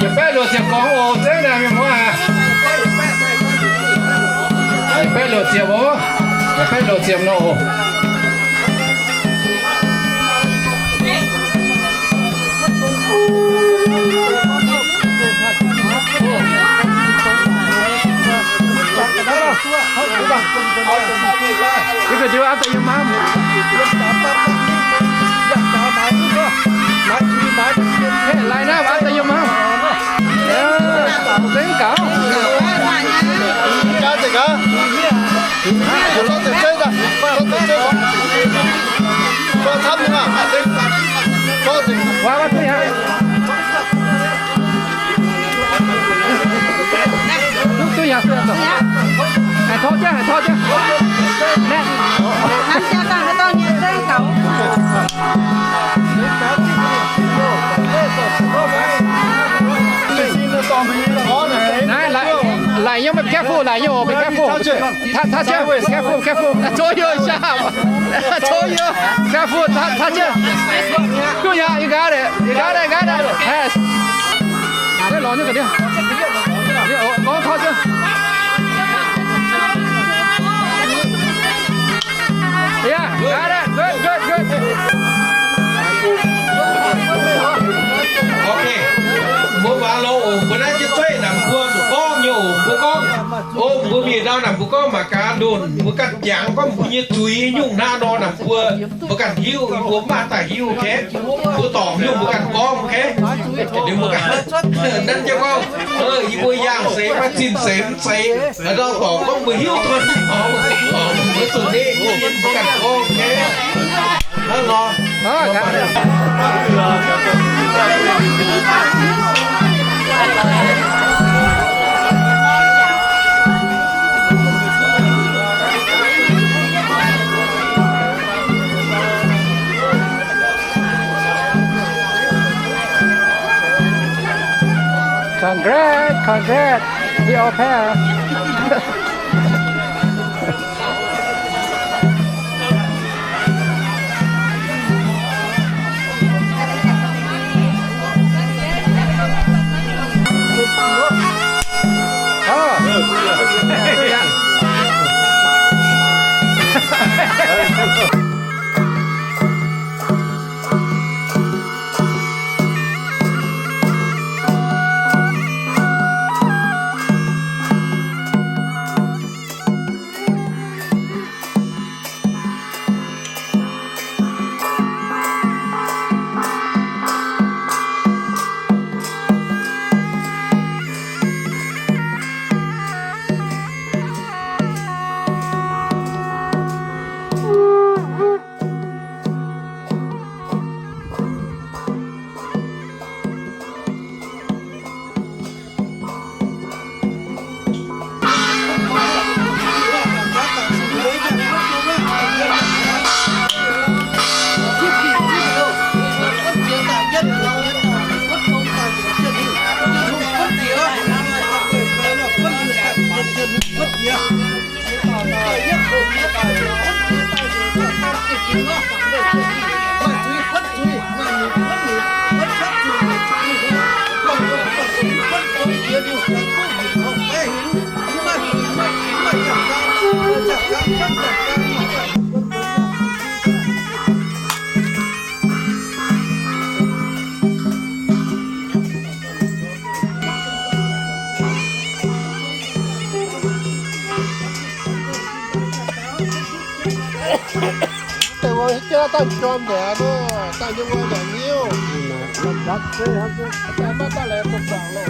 Yietc baeqv luoqc ziepc gorngx oc, zengv naaic mienh muoz aac. Yietc baeqv luoqc ziepc oc. Yietc baeqv luoqc ziepc nor oc. You can do after your mom. Hey, line up after your mom. Yeah, zengv gaux. Waac waac duqv yaac. Duqv yaac, duqv yaac. Haaix torqv jienv, haaix torqv jienv. Naaiv, laaic nyei, be careful, laaic nyei oc, be careful. Touch, touch, careful, careful. I told you, sharp. I told you. Careful, touch, touch. Duqv yaac, you got it. You got it, got it. Yes. Lorz nyei ga'ndiev. Gorngv touch jienv. Gorngv mangc gaax ndonc mbuo ganh jangx gorngv mbuo nyei zuiz nyungc hnangv nor naaic mbuo, mbuo ganh hiuv, mbuo mv maaih daaih hiuv, okay? Mbuo dorngc nyungc mbuo ganh gorngv, okay? Ninh mbuo ganh, nanv jienv gorngv, yie mbuo yangh seix maiv zinh seix mv zeiz, ndau dorngc gorngv mbuo hiuv taux ninh mbuo zuqc neqv mbuo ganh gorngv, okay? Hnangv nor. Congrats, congrats. He all pass. Daaih wuov jauv daaih jorm ndaangc nor, daaih nyei wuov ndaangc niuv. Daaih maiv daaih laengz dongh guangc loh.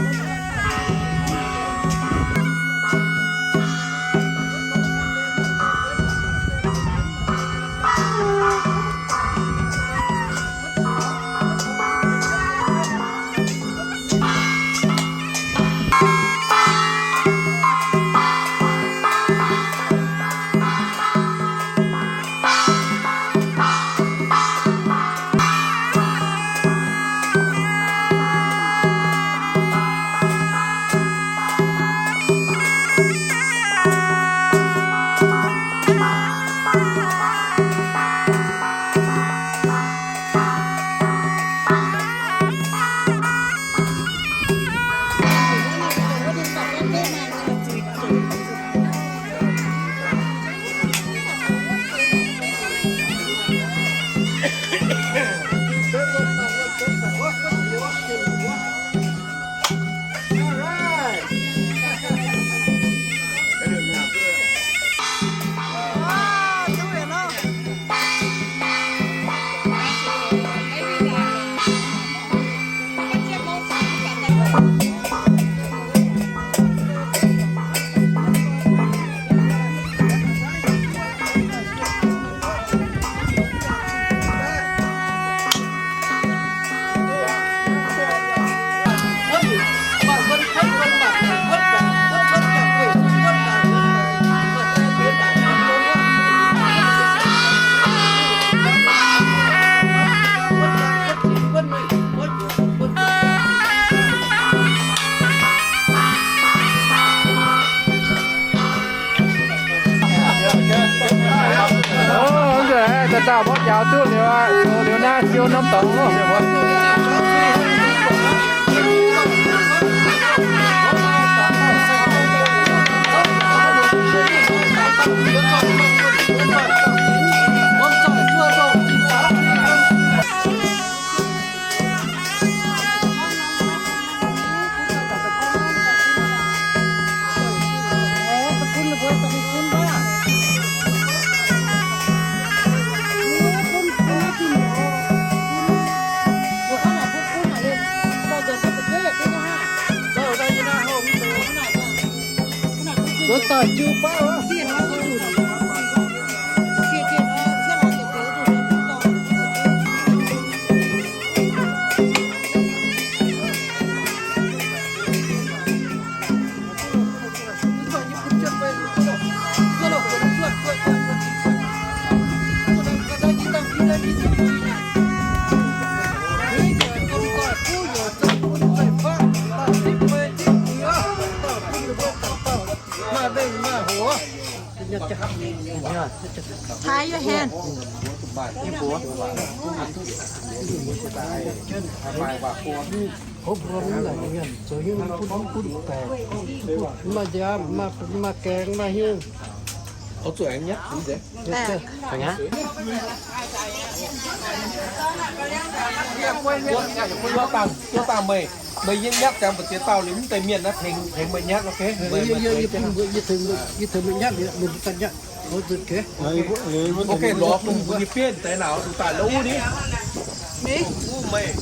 Nzunc haaix dauh dauh mborqv njaaux duqv liuz aqv, liuz naaiv siou norm dorngx loh. Daaih jiu baav aqv. Hide your hand. Hopv hopv mv laic mienh zoux hiuv butv butv baeqc, mv maaih nziaamv, mv maaih gaeng, mv maaih hiuv. Zuov dangh meih, meih yiem nyatv ziangx mbu'ziex dauh liuz mv deix mienh naaiv tengx, tengx meih nyatv, ok? Yie tengx meih nyatv, yie tengx meih nyatv. Ok, lorz dongh mbuo nyei bieiv deix naaic, dongh daaih lov wuov ni. Wuov meih,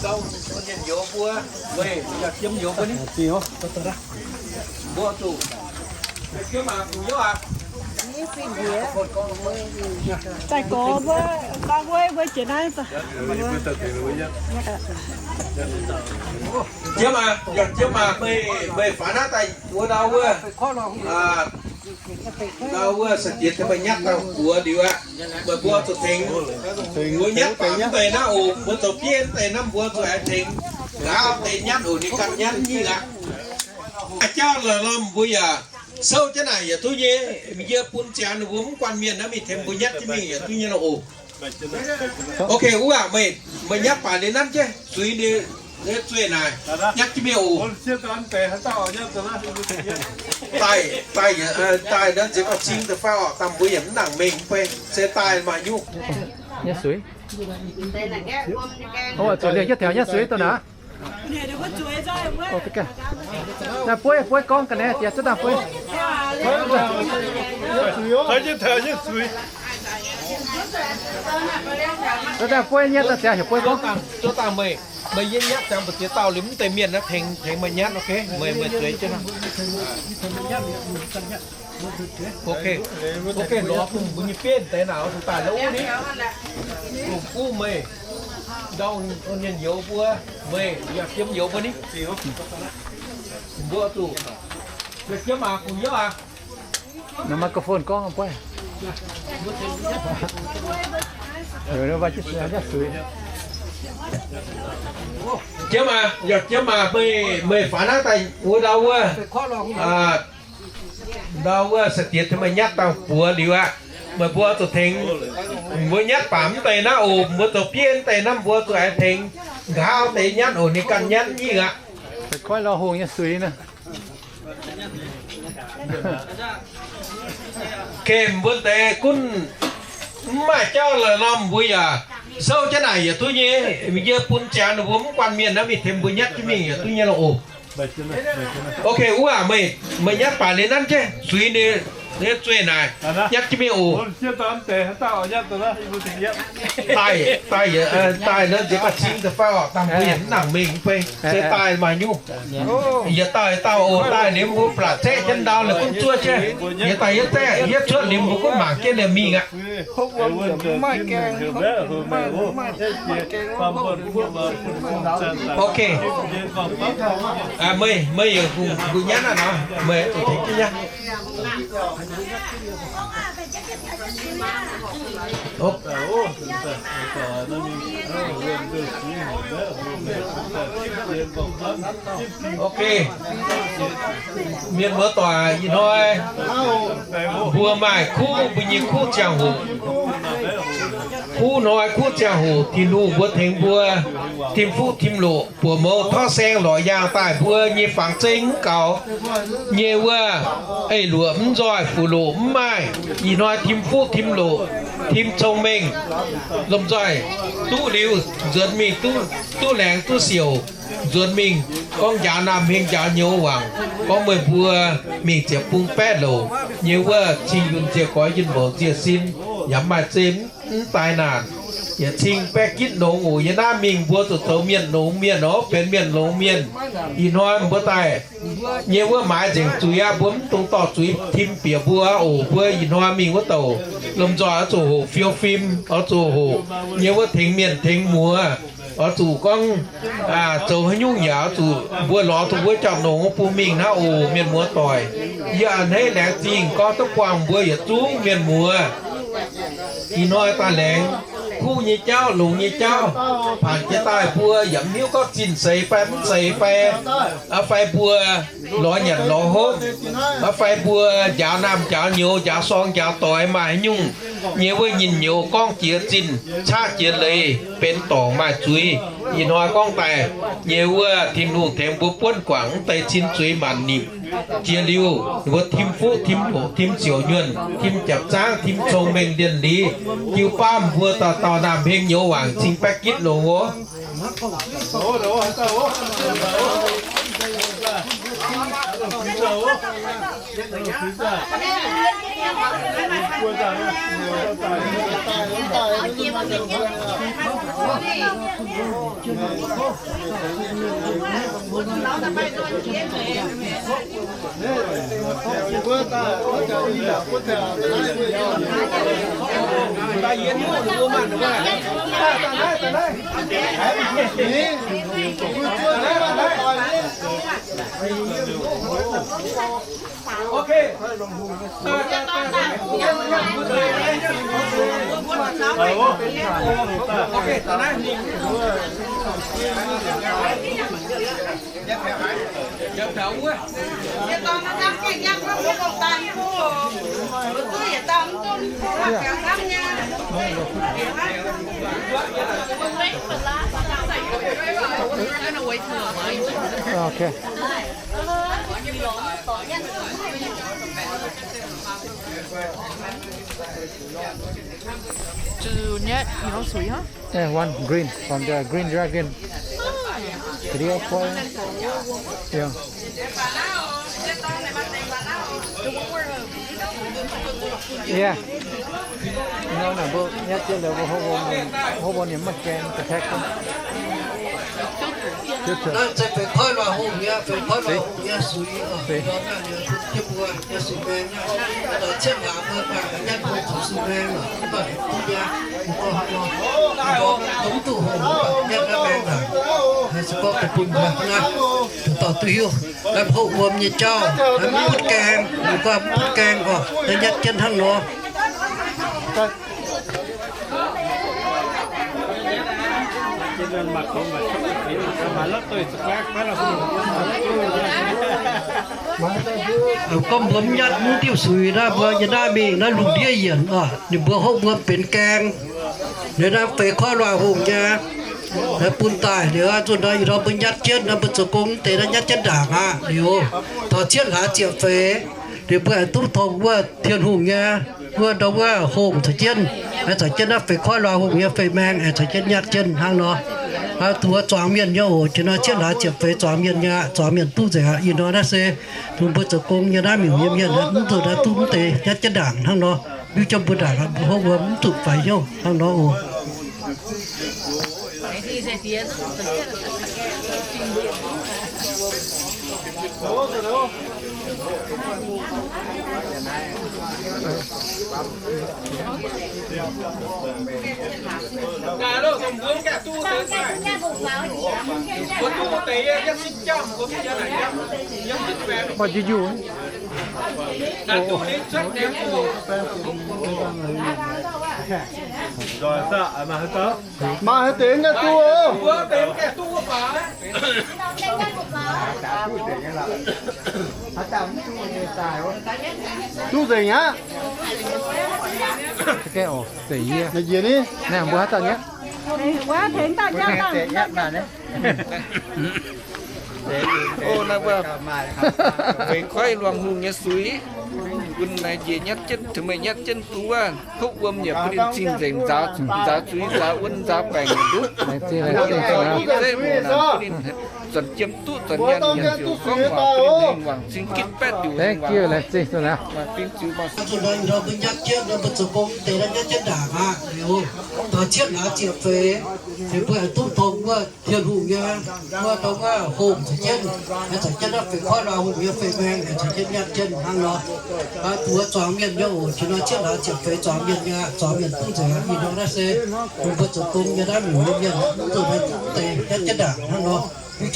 dongh mienh youz mbuo, meih yaac jiem youz mbuo ni. Mbuo zuqc Daaih gorx mbuo, gorx mbuo, mbuo jiex naaiv. Jiem aac, yaac jiem aac, meih, meih faaux naaiv daaih wuov ndau wuov. Ndau wuov sai-diex tengx meih nyatv dauh buoz liuz aqv. Meih mbuo zuqc tengx. Mbuo nyatv baac mv deix naaiv oc, mbuo zoux bieiv mv deix naaiv mbuo zuqc aengx tengx. Nqa'haav deix nyatv oc, ninh ganh nyatv mv nyingh aqv. Maaih jauv lorqc lorqc mbuo yaac souv jienv naaic yaac duqv nyei. Yie bun ziangx ninh mbuo mv guanh mienh naaiv mingh tengx mbuo nyatv jienv mingh yaac duqv nyei lorqc oc. Ok, wuov aac, meih, meih nyatv baac liuz nanv jienv zuiz ninh, zueih naaic nyatv jienv mingh oc. Daaih, daaih, daaih naaiv nziex gauh cing deix fai orqc, dangh mbuo yaac mv nangc mengh mv bei, se daaih maaih nyungc. Nyatv zuiz. Zuqc liuz nyatv taux nyatv zuiz dongh naaiv. Daaih bueiv, bueiv gorngv ga'naaiv diex zuov dangh bueiv. Zuov dangh bueiv nyatv daaih ziangx heuc bueiv gorngv. Zuov dangh meih, meih yiem nyatv ziangx mbu'ziex dauh liuz mv deix mienh naaiv tengx, tengx meih nyatv, ok? Meih, meih zueiz jienv. Ok, ok, lorz dongh mbuo nyei bieiv deix naaic, dongh daaih lov wuov ni. Dongh guv meih, ndau mienh youz mbuo, meih yaac jiem youz mbuo ni. Mbuo zuqc jiem aac, kungx youz aac. Microphone gorngv bueiv. Jiem aac, yaac jiem aac, meih, meih faaux naaiv daaih wuov ndau wuov. Ndau wuov sai-diex tengx meih nyatv dauh buoz liuz aqv. Meih mbuo zuqc tengx. Mbuo nyatv baac mv deix naaiv oc, mbuo zoux bieiv mv deix naaiv mbuo zuqc aengx tengx. Nqa'haav deix nyatv oc, ninh ganh nyatv mv nyingh aqv. Koiv lorh hungh nyei suiz naaiv. Gemh mbuo deix gunv mv maaih jauv lorqc lorqc mbuo yaac souv jienv naaic yaac duqv nyei. Yie bun ziangx ninh mbuo mv guanh mienh naaiv mingh tengx mbuo nyatv jienv mingh yaac duqv nyei lorqc oc. Ok, wuov aac, meih, meih nyatv baac liuz nanv jienv zuiz ninh, ninh zueih naaic nyatv jienv mingh oc. Daaih, daaih, daaih naaiv nziex gauh cing deix fai orqc, dangh mbuo yaac mv nangc mengh mv bei, se daaih maaih nyungc. Yietc dauh yietc dauh oc, daaih liuz mbuo blatc zeqv jienv ndau liuz gunv zuov jienv. Yietc dauh yietc zeqv, yietc cuotv liuz mbuo gunv mangc jienv liuz mingh aqv. Ok. Meih, meih yaac kungx nyatv naaiv nor, meih zuqc tengx jienv nyatv. Ok. Mienh muoz-doic, ih hnoi mbuo maaih kuv, mbuo nyei kuv ziangh hoc. Kuv hnoi kuv ziangh hoc Tin-Hungh mbuo tengx mbuo tim fuqv tim loqc, buoz mouz torv saeng lorz yaangh daaih mbuo nyei fangx zeng mv gaux nyei wuov, eix luoqc mv nzoih, fuqv loqc mv maaih. Ih hnoi tim fuqv tim loqc, tim cong-mengh, lomh nzoih duqv liuz nzuonx mingh, duqv laengz duqv siouc nzuonx mingh, gorngv njaaux naamh hmien njaaux nyouz wangc, gorngv meih mbuo mingh ziepc bung baeqv louc nyei wuov cing yunh nziec goix yunh mouc nziec sin, yaac mv maaih zeiv mv daaih naanc. yietc cing baeqv gitv longx oc. Yie naaiv mingh mbuo zuqc zoux mienh longx mienh oc, benx mienh longx mienh. Ih hnoi mbuo daaih nyei wuov maaiz nzengc zuiz aqv, mbuo mv dungx dorh zuiz tim bieqc mbuo oc. Mbuo ih hnoi mingh wuov douc lomh nzoih oix zuqc hoqc fiou fim, oix zuqc hoqc nyei wuov tengx mienh tengx muoz, oix zuqc gorngv zoux haaix nyungc yaac oix zuqc mbuo lorz duqv mbuo jauv-longx bun mingh naaiv oc, mienh muoz doic. Yie a'hneiv laengz zingh gorngv duqv buangh mbuo yietc zungv mienh muoz. Ih hnoi daaih laengz kuv nyei jauv, longx nyei jauv, paanc jiex daaih mbuo yaac mv hiuv gorngv zinh seix fai mv seix fai, fai mbuo lorz nyanc lorz hopv, fai mbuo njaaux naamh njaaux nyouz, njaaux sorng njaaux doix, maaih haaix nyungc nyei wuov nyinh nyouz gorngv jiex zinh, caqv jiex leiz, benx dorngc maaih zuiz. Ih hnoi gorngv daaih nyei wuov Tin-Hungh tengx mbuo buonv guangc mv deix cin zuiz maanc nimc. Jiex liuz mbuo tim fuqv tim hoqc tim ziouc nyuonh tim japc zaangv tim cong-mengh lienh liz, jiu baamh mbuo dauh dauh naamh heng nyouz waangc cing baeqv gitv longx oc. Okay. Zu net, you know, sweet, huh? Yeah, one green from the green dragon. Clear fire. Yeah. Yeah. Ih hnoi naaic mbuo nyatv jienv liuz mbuo hopv wuom, hopv wuom ninh maiv gaeng da'taqv. Naaiv se feix koiv luangh hungh nyei, feix koiv luangh hungh nyei suiz. Ih hnoi naaiv liuz jienv mbuo nyei suiz maeng nyei, daaih cietv hlaax mbuo mangc nyatv mbuo zuqc suiz maeng lorqc, mv baac duqv nyei, mbuo gorngv haaix nor, mbuo mv duqv hungh, mbuo baac nyatv naaiv maeng naaic, haiz se gorngv deic-bung mbuo naaiv, duqv dorh duqv hiuv. Naaiv hopv wuom nyei jauv, naaiv mv butv gaeng, mbuo gorngv mv butv gaeng oc, naaiv nyatv jienv hnangv nor. Gorngv mbuo mv nyatv mv diuh suiz naaiv, mbuo yie naaiv mingh naaiv lungh ndiev yienc oc, ninh mbuo hopv wuom benx gaeng. Liuz naaiv feix koiv luangh hungh nyei, naaiv bun daaih liuz zuqc nor, ih hnoi mbuo nyatv jienv naaiv, mbuo zoux gong mv deix naaiv nyatv jienv ndaangc aqv. Liuz taux cietv hlaax ziepc feix, liuz mbuo aengx duqv tongx wuov Tin-Hungh nyei wuov ndau wuov hungh caux jienv, aengx caux jienv naaiv feix koiv luangh hungh nyei feix maeng aengx caux jienv nyatv jienv hnangv nor. Aa, duqv zuangx mienh nyei oc. Jiex nor cietv hlaax ziepc feix zuangx mienh nyei aqv, zuangx mienh duqv nzengc aqv. Ih hnoi naaiv se bun mbuo zoux gong nyei naaiv miuc nyei mienh, mv zuqc naaiv duqv mv deix nyatv jienv ndaangc hnangv nor. Hiuv jienv mbuo ndaangc aqv, mbuo hopv wuom mv zuqc faix hnyouv hnangv nor oc. What did you? Maaih haaix deix nyatv duqv? Duqv nzengc aqv. Naaiv njiec ni. Naaiv mbuo haaix dauh nyatv? Wuov tengx daaih nyatv dangh. O, naaiv wuov feix koiv luangh hungh nyei suiz, bun naaiv njiec nyatv jienv, tengx meih nyatv jienv bun wuov hopv wuom yaac bun ninh cing-nzengc nzaaux, nzaaux zuiz, nzaaux wuon, nzaaux baengc duqv. Zeiv muc naaic bun ninh Zanc jiem duqv zanc nyaanh nyanc ziouc gorngv waac bun ninh wangc cing gitv baeqv diuc. Thank you, laengz zingh duqv naaiv. Zuqc nor ih ndorm mbuo nyatv jienv nor mbuo zoux gong deix naaiv nyatv jienv ndaangc aqv. Liuz taux cietv hlaax ziepc feix, feix mbuo aengx duqv tong wuov Tin-Hungh nyei, wuov ndau wuov hungh caux jienv, aengx caux jienv naaiv feix koiv luangh hungh nyei feix maengx aengx caux jienv nyatv jienv hnangv nor. Mbuo zuangx mienh nyei oc, ih hnoi cietv hlaax ziepc feix zuangx mienh nyei, zuangx mienh duqv nzengc. Ih hnoi naaiv se mbuo zoux gong nyei naaiv miuc nyei mienh, mv zuqc naaiv deix nyatv jienv ndaangc hnangv nor. Mbuo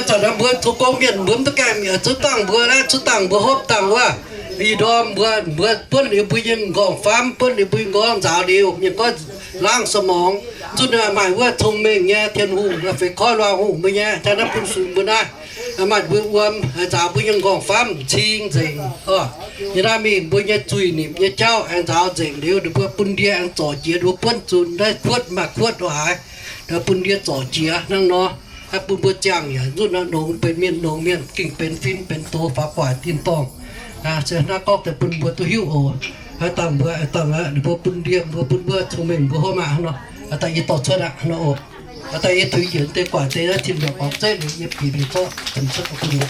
zanc naaiv mbuo zoux gong mienh mbuo mv deix gaengh mi'aqv, zuov dangh mbuo naaiv, zuov dangh mbuo hopv dangh wuov. Ih ndorm mbuo, mbuo buonv liuz mbuo nyei m'nqorngv famv, buonv liuz mbuo nyei m'nqorngv nzaaux liuz, mienh goiv laangh สมอง, zuqc maaih wuov cong-mengh nyei Tin-Hungh, feix koiv luangh hungh mbuo nyei, taux naaiv bun sux mbuo naaiv. Maaih mbuo wuom, nzaaux mbuo nyei m'nqorngv famv cing nzengc. Yiem naaiv mingh mbuo nyei zuiz-nimc nyei jauv aengx nzaaux nzengc liuz, ninh mbuo bun ndie aengx zorc jiex, ninh mbuo buonv zuqc naaiv kuotv maaih kuotv lo haaix, bun ndie zorc jiex hnangv nor. Bun mbuo ziangh yaac nzunc nongx benx mienh nongx mienh, gengh benx fin benx doz faaux gu'nguaaic tin-dorngh. Se naaiv gorngv deix bun mbuo duqv hiuv oc. Haaix dauh mbuo, haaix dauh ninh mbuo bun ndie, mbuo bun wuov cong-mengh mbuo hopv maah nor. Haaix dauh yie dorh cuotv aqv nor oc. Haaix dauh yie tuix njiec deix guaaic deix naaiv tin-dorngh gorngv zeiv liuz yie bieqc mingh zorqv cin cuotv bun mbuo.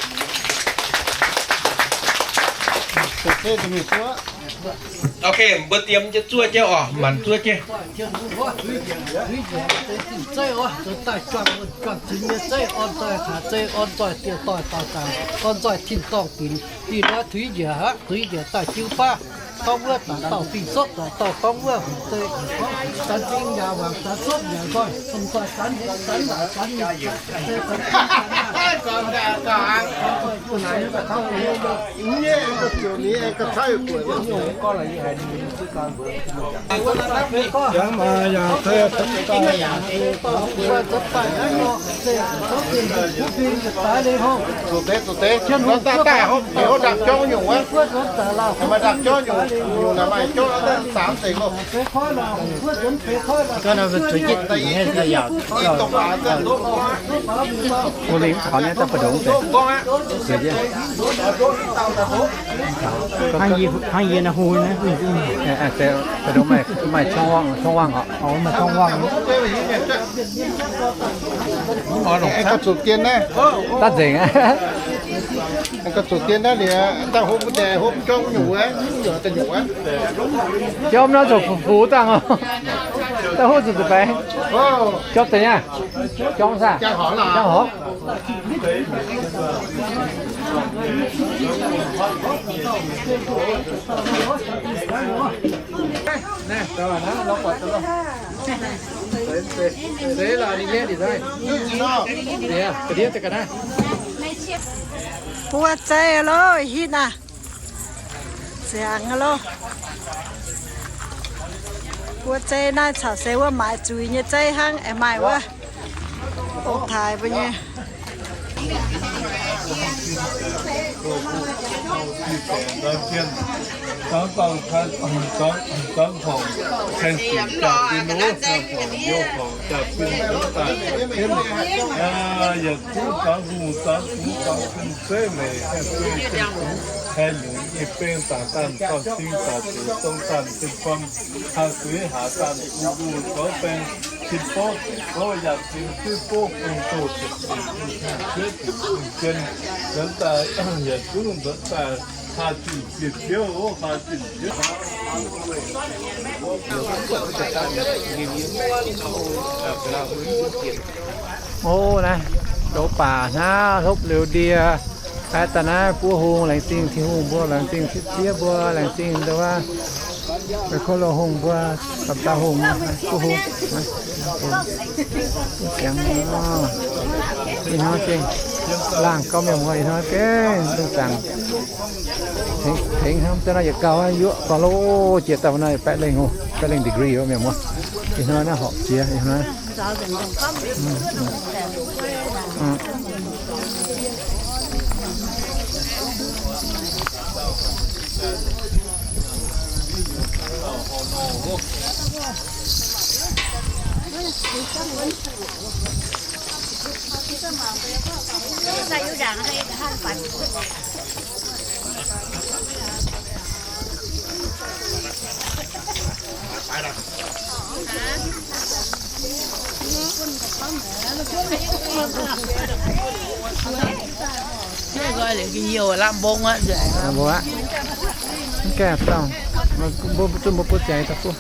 Ok, mbuo diem jienv zuov jienv oc, manc zuov jienv. Tuix njiec zeiv oc, zoux daaih juangc, juangc zuiz nyei zeiv, orn nzoih haaix zeiv, orn nzoih dieh doic daauh zaangc, orn nzoih tin-dorngh dinc. Ih ndorm tuix njiec aqv, tuix njiec daaih jiu baav gorngv wuov, daaih dauh fing sopv, daaih dauh gorngv wuov, zanc fing yaac wangc, zanc sopv yaac nzoih, zanc nzoih zanc nzengc, zanc laaix zanc nyeic. Zuqc deix, zuqc deix, nor daaih daaih hopv, hopv ndapv jorngv nyungc wuov. Maaih ndapv jorngv nyungc, nyungc naaic maaih jorngv daaih saamv deix loh. Hnangv yie, hnangv yie naaiv hu naaiv, maaih, maaih ช่องว่าง oc, maaih ช่องว่าง. Aengx gauh zuqc dien naaiv. Daaih nzengc aqv. Aengx gauh zuqc dien naaiv liuz, daaih hopv mbuo deix, hopv jorm nyungc wuov, nyungc daaih nyungc wuov. Jorm nor zuqc fux fux dangh oc. Daaih hopv zuqc zuqc baengx. Jorm deix nyei. Jorm saah? Jangx horngz. Buov zeiv loh, hitv naaiv. Ziangx loh. Buov zeiv naaiv caux se wuov maaiz zuiz nyei zeiv hnangv, aengx maaih wuov ong-taaix mbuo nyei. Haih longc nyei beng daaih daan zorn-cing daaih zuqc dong daan zinh guam, haih zuiz haaz daan bung mbuo zorqv baeng, cin bouv cin bouv yaac cin zuiv bouv bung doh ziepc zuiz bung zuiz bung zien, nzuonx daaih yietc zungv nzuonx daaih haaz zinh zinh ziouv, haaz zinh ziouv. O, naaiv zoux baac hnangv hlopv liuz ndie. Aav daaih naaiv buov hung, laengz zingh Tin-Hungh mbuo, laengz zingh sieqv mbuo, laengz zingh nduov, meih kuv loz hungh mbuo, gamh dauh hungh, buov hung. Siangx nor, ih hnoi gengh laangh gauh mienh muoz, ih hnoi gengh lungh zaangc tengx hnangv, daaih naaiv yietc gauh yuoqv gorngv loh jiex daaih naaiv baeqv lengh, baeqv lengh degree mienh muoz. Ih hnoi naaiv horpc jiex ih hnoi. Lamh mbong aqv. Mv gaengh dauh, mbuo zunh mbuo buo ziangx daaih buov.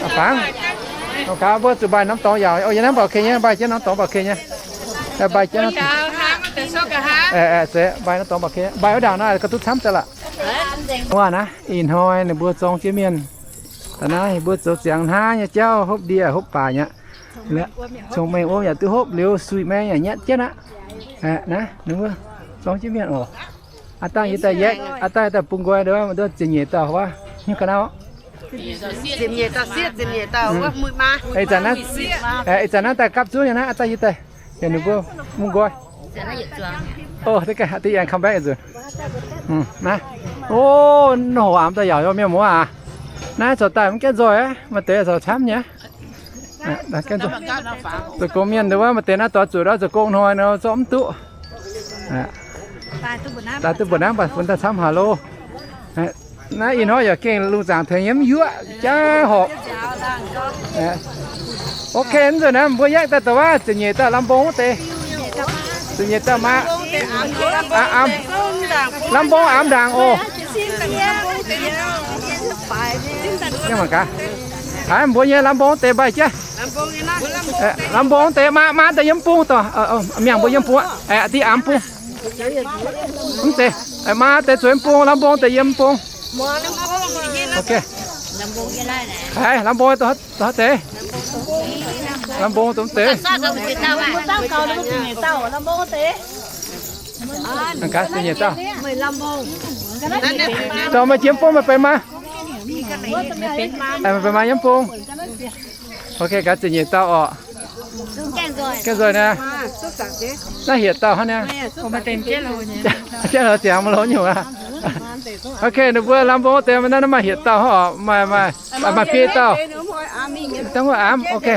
A'fangx, mbuo zuqc mbaih norm dorngx yaauc. O, yie hnamv mbaih kei nyei, mbaih jienv norm dorngx mbaih kei nyei. Mbaih jienv, mbaih norm dorngx mbaih kei, mbaih wuov ndaangc nor, ga'duqv camv daaih lorqc. Wuov naaiv ih hnoi ninh mbuo zorng jienv mienh. Da'naaiv ninh mbuo zoux ziangx hnangv nyei jauv, hopv ndie hopv baac nyei. Cong-mengh wuom yaac duqv hopv liuz, suiv-maeng yaac nyatv jienv aqv. Naaiv ninh mbuo zorng jienv mienh oc. Aav dangh yie daaih yaeqv, aav dangh yie daaih bungx nqoi, ziepc nyeic dauh wuov, nyungc ga'naaiv. Ih zanc naaiv, ih zanc naaiv daaih gapv zunv nyei naaiv, aav dangh yie daaih, yaac ninh mbuo bungx nqoi. O, da'aengx come back nzunc. Naaiv, o, nor hoc amx daaih yaauc mienh muoz aac. Naaiv corc daaih mv gaengh nzoih aqv, maaih deix corc camv nyei. Zoux gong mienh nduov maaih deix naaiv doix zuqc zoux gong hnoi nor zorqv mv duqv. Daaih duqv mbuo naaiv mbatc funx daaih camv haaix lo. Naaiv ih hnoi yaac gengh lungh zaangc tengx yie mv yuoqv jaav horpc. Ok, mv nzunc naaiv mbuo yaeqv daaih douc waav ziepc nyeic dauh lamh mbong wuov deix. Ziepc nyeic dauh maa. Lamh mbong amx ndaangc oc. Mangc gaax, mbuo nyei lamh mbong wuov deix mbaih jienv. Lamh mbong wuov deix maa, maa daaih yiem mv bung dorh. Mienh mbuo yiem mv bung, div amx mv bung. Mv zeiz, maa deix zuqc yiem mv bung, lamh mbong deix yiem mv bung. Ok. Lamh mbong deix, lamh mbong deix. Dorh meih jiem bung meih benx maa. Meih benx maa yiem bung. Ok, gaax ziepc nyeic dauh orqc. Gaengh nzoih naaiv. Naaiv hietc dauh hnangv naaiv. Jienv hlo ziangx maiv longx nyungc aqv. Ok, ninh mbuo lamh mbong deix naaiv maaih hietc dauh hnangv orqc, maaih, maaih biei dauh. Dangh wuov amx, ok.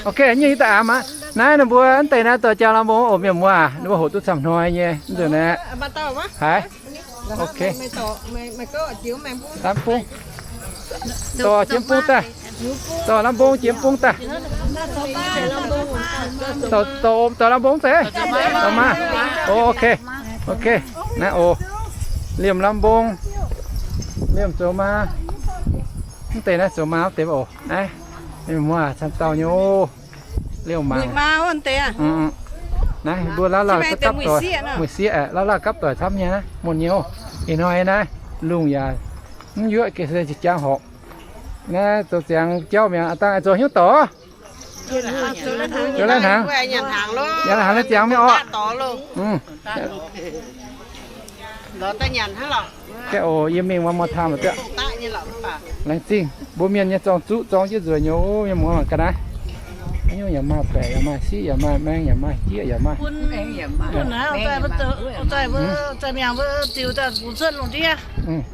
Ok, nyei daaih amx aqv. Naaiv ninh mbuo mv deix naaiv dorh jaa lamh mbong oc mienh muoz aac, ninh mbuo hoqc duqv camv hnoi nyei mv nzunc naaiv. Haiz. Ok. Lamh bung. Dorh jiem bung daaih. Dorh lamh mbong jiem bung daaih. Dorh, dorh lamh mbong deix. Dorh maa. O, ok. Ok. Naaiv oc. Liemh lamh mbong. Liemh zoux maa. Mv deix naaiv zoux maa mv deix oc. Naaiv, mienh muoz camv dauh nyei oc. Liouh mangc. Naaiv mbuo lauh lauh gapv doic, mueic sieqv aeqv, lauh lauh gapv doic camv nyei naaiv, muonh nyei oc. Ih hnoi naaiv lungh yaac mv yuoqv, gengh se jangx horpc. Naaiv zoux ziangx jauv mi'aqv, dangh zoux hnyouv dorc. Zoux lai hnaangx. Yaac lai hnaangx lai ziangx mingh orqc. Gaeqv oc, yie mingh one more time duqv. Laengz zingh mbuo mienh nyei zorng-zuqv zorng jienv nzueic nyei, mienh muoz mangc ga'naaiv. Nyungc yaac maaih baeqc, yaac maaih siqv, yaac maaih maeng, yaac maaih jieqv, yaac maaih.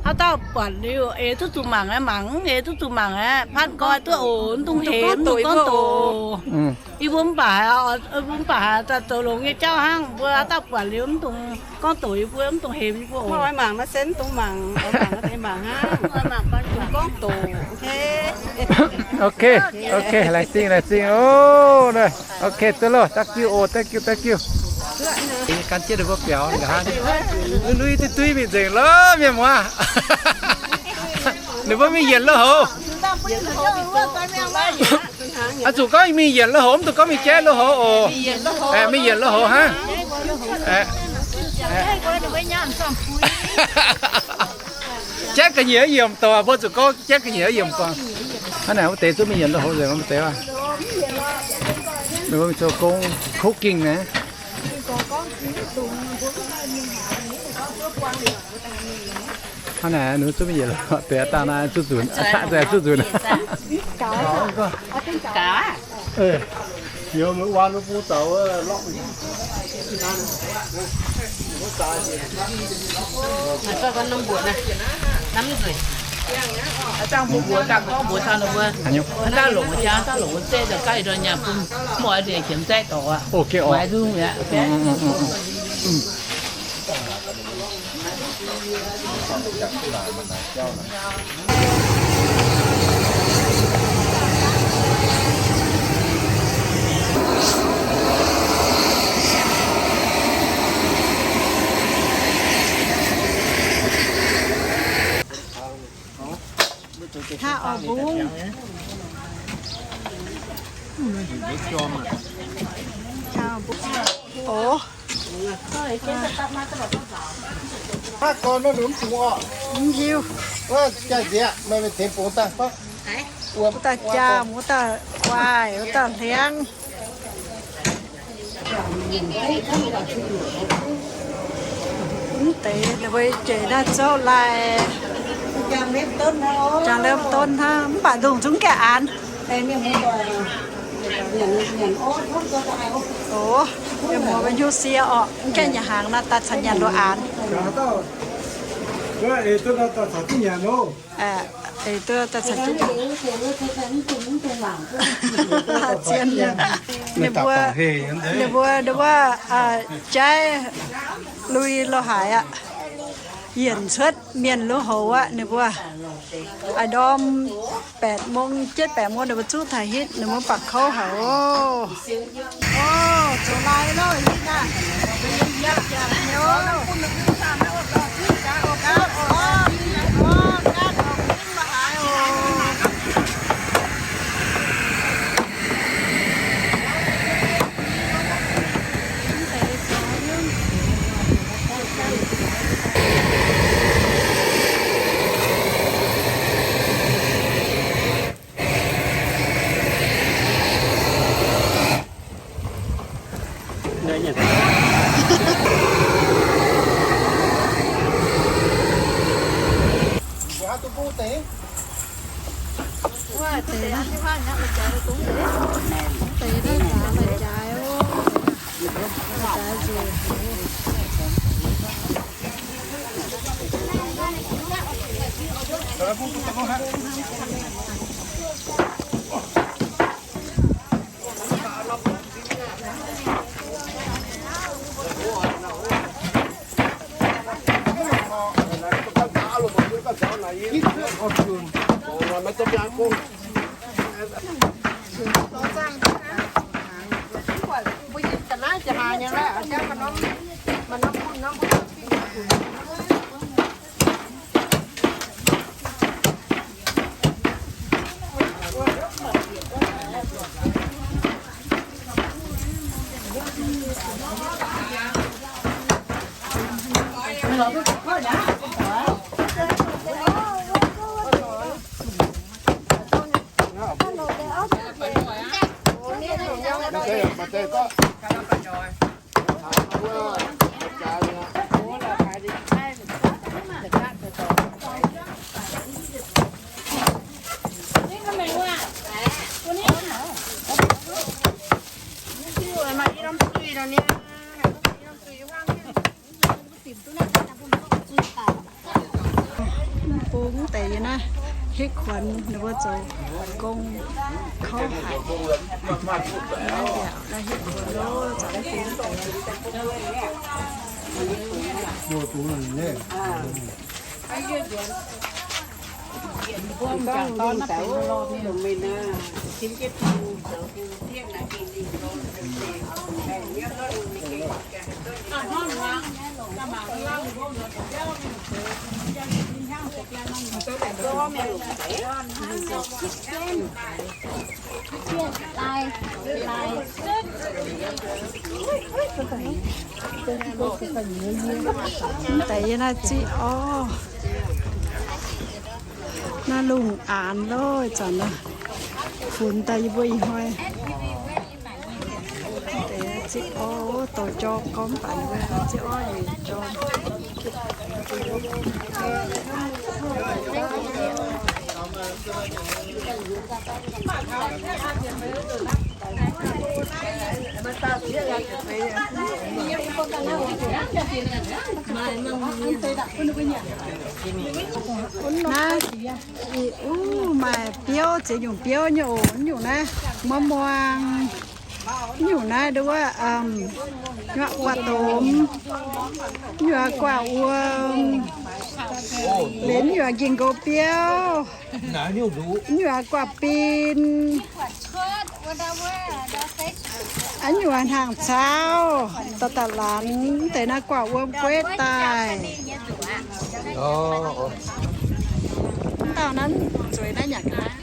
Haaix dauh buatc liuz eix duqv zuqc mangc aqv, mangc mv eix duqv zuqc mangc aqv, paan nqoi duqv oc, mv dungx hemx, mv dungx gorngv doqc. Yie mbuo mv baac haiz, mbuo mv baac haiz zoux longx nyei jauv hnangv, mbuo haaix dauh buatc liuz mv dungx gorngv doqc yie mbuo, mv dungx hemx yie mbuo oc. Mv oix mangc naaiv se mv dungx mangc, oix mangc naaiv deix mangc hnangv. Mv dungx gorngv doqc. Ok, ok, laengz zingh, laengz zingh oc. Ok, duqv loh, thank you oc, thank you, thank you. Gan jienv ninh mbuo biaux nqa'haav, lui-lui duqv duiv mingh nzengc lorqc, mienh muoz. Ninh mbuo mingh yienc lui-houx. Oix zuqc gorngv mingh yienc lui-houx, mv dungx gorngv mingh jaiv lui-houx oc. Mingh yienc lui-houx hnangv. Jaiv ga'nyiec yiemc doic, mbuo zuqc gorngv jaiv ga'nyiec yiemc doic. Hnangv naaic wuov deix zungv mingh yienc lui-houx nzengc wuov deix. Ninh mbuo mingh zoux gong cooking naaiv. Hnangv naaic ninh zungv mingh yietc deix dangh naaiv zuqv nzunc, zuqv nzunc. Dangh mbuo mbuox daaih gorngv mbuox taux ninh mbuo, daaih longc jaa, daaih longc zeiv daaih gaav ih ndorm nyaanh bun mv oix nzengc qiemx zeiv dorngx aqv. Maaiz nzung mi'aqv. Hnangv oix mbungv. Hnangv oix mbungv. Ov. Hnangv gorn nor mv dungx orqc. Mv hiuv. Wuov jaa nziex, meih mingh tengx bungx daaih. Wuov dauh jaa, wuov dauh guaaih, wuov dauh hliangv. Mv deix ninh mbuo jeic naaiv zouv lai, jangx lemh donv hnangv, mv baac ndongc zungv gaengh aanx. Ov, mienh muoz mbuo hnyouv sie orqc, mv gaengh nyanc hnaangx nor, daaih caux nyanc nduov aanx. Eix duqv daaih caux duqv nyanc. Zien, ninh mbuo, ninh mbuo, ninh mbuo jaiv lui lo haaix aqv, yienc cuotv mienh lui-houx aqv. Ninh mbuo a'ndorm แปดโมง เจ็ดแปดโมง ninh mbuo zuqv taux hitv, ninh mbuo baac kouv haic oc. Ov, zoux lai loh, hitv aqv. Bung deix yie naaiv hitv kuonx ninh mbuo zoux gong kouv haic. Naaiv yaac naaiv hitv kuonx loh, zoux bung deix. Mv deix yie naaiv ziqv orv. Naaiv lungh aanx loh, ih zanc naaiv funx daaih yie mbuo ih hnoi. Mv deix ziqv orv, douc jorm gormx baac ninh mbuo ziqv orv yietc jorm. Naaiv, uv, maaih biouv, ziex nyungc biouv nyei oc. Nyungc naaiv muangv muangv, nyungc naaiv nduov, nyuaqc guaav domx, nyuaqc guaav wuom, liemh nyuaqc njiec nqox biouv, nyuaqc guaav bin, nyuaqc hnaangx cauv, da'da'c lanx deix naaiv guaav wuom gueiv daaih. Mv dauh naaiv zueiz naaiv nyanc ga'naaiv.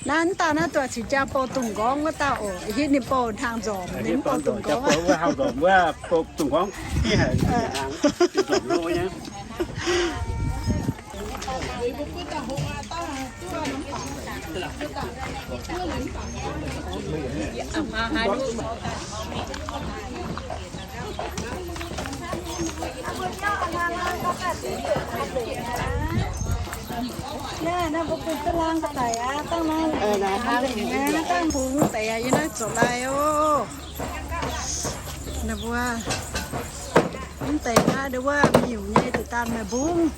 Naaiv mv dauh naaiv duqv cingx jaa bou dungz nqorngv wuov dauh oc. Hitv ninh bou hnaangx nzormc, ninh mv bou dungz nqorngv. Naaiv mbuo bun duqv laangh daaih aqv, dangh naaiv dangh bungx deix yie naaiv zoux lai oc. Ninh mbuo mv deix naaiv ndau wuov miuc nyei deix daan meih mbungv.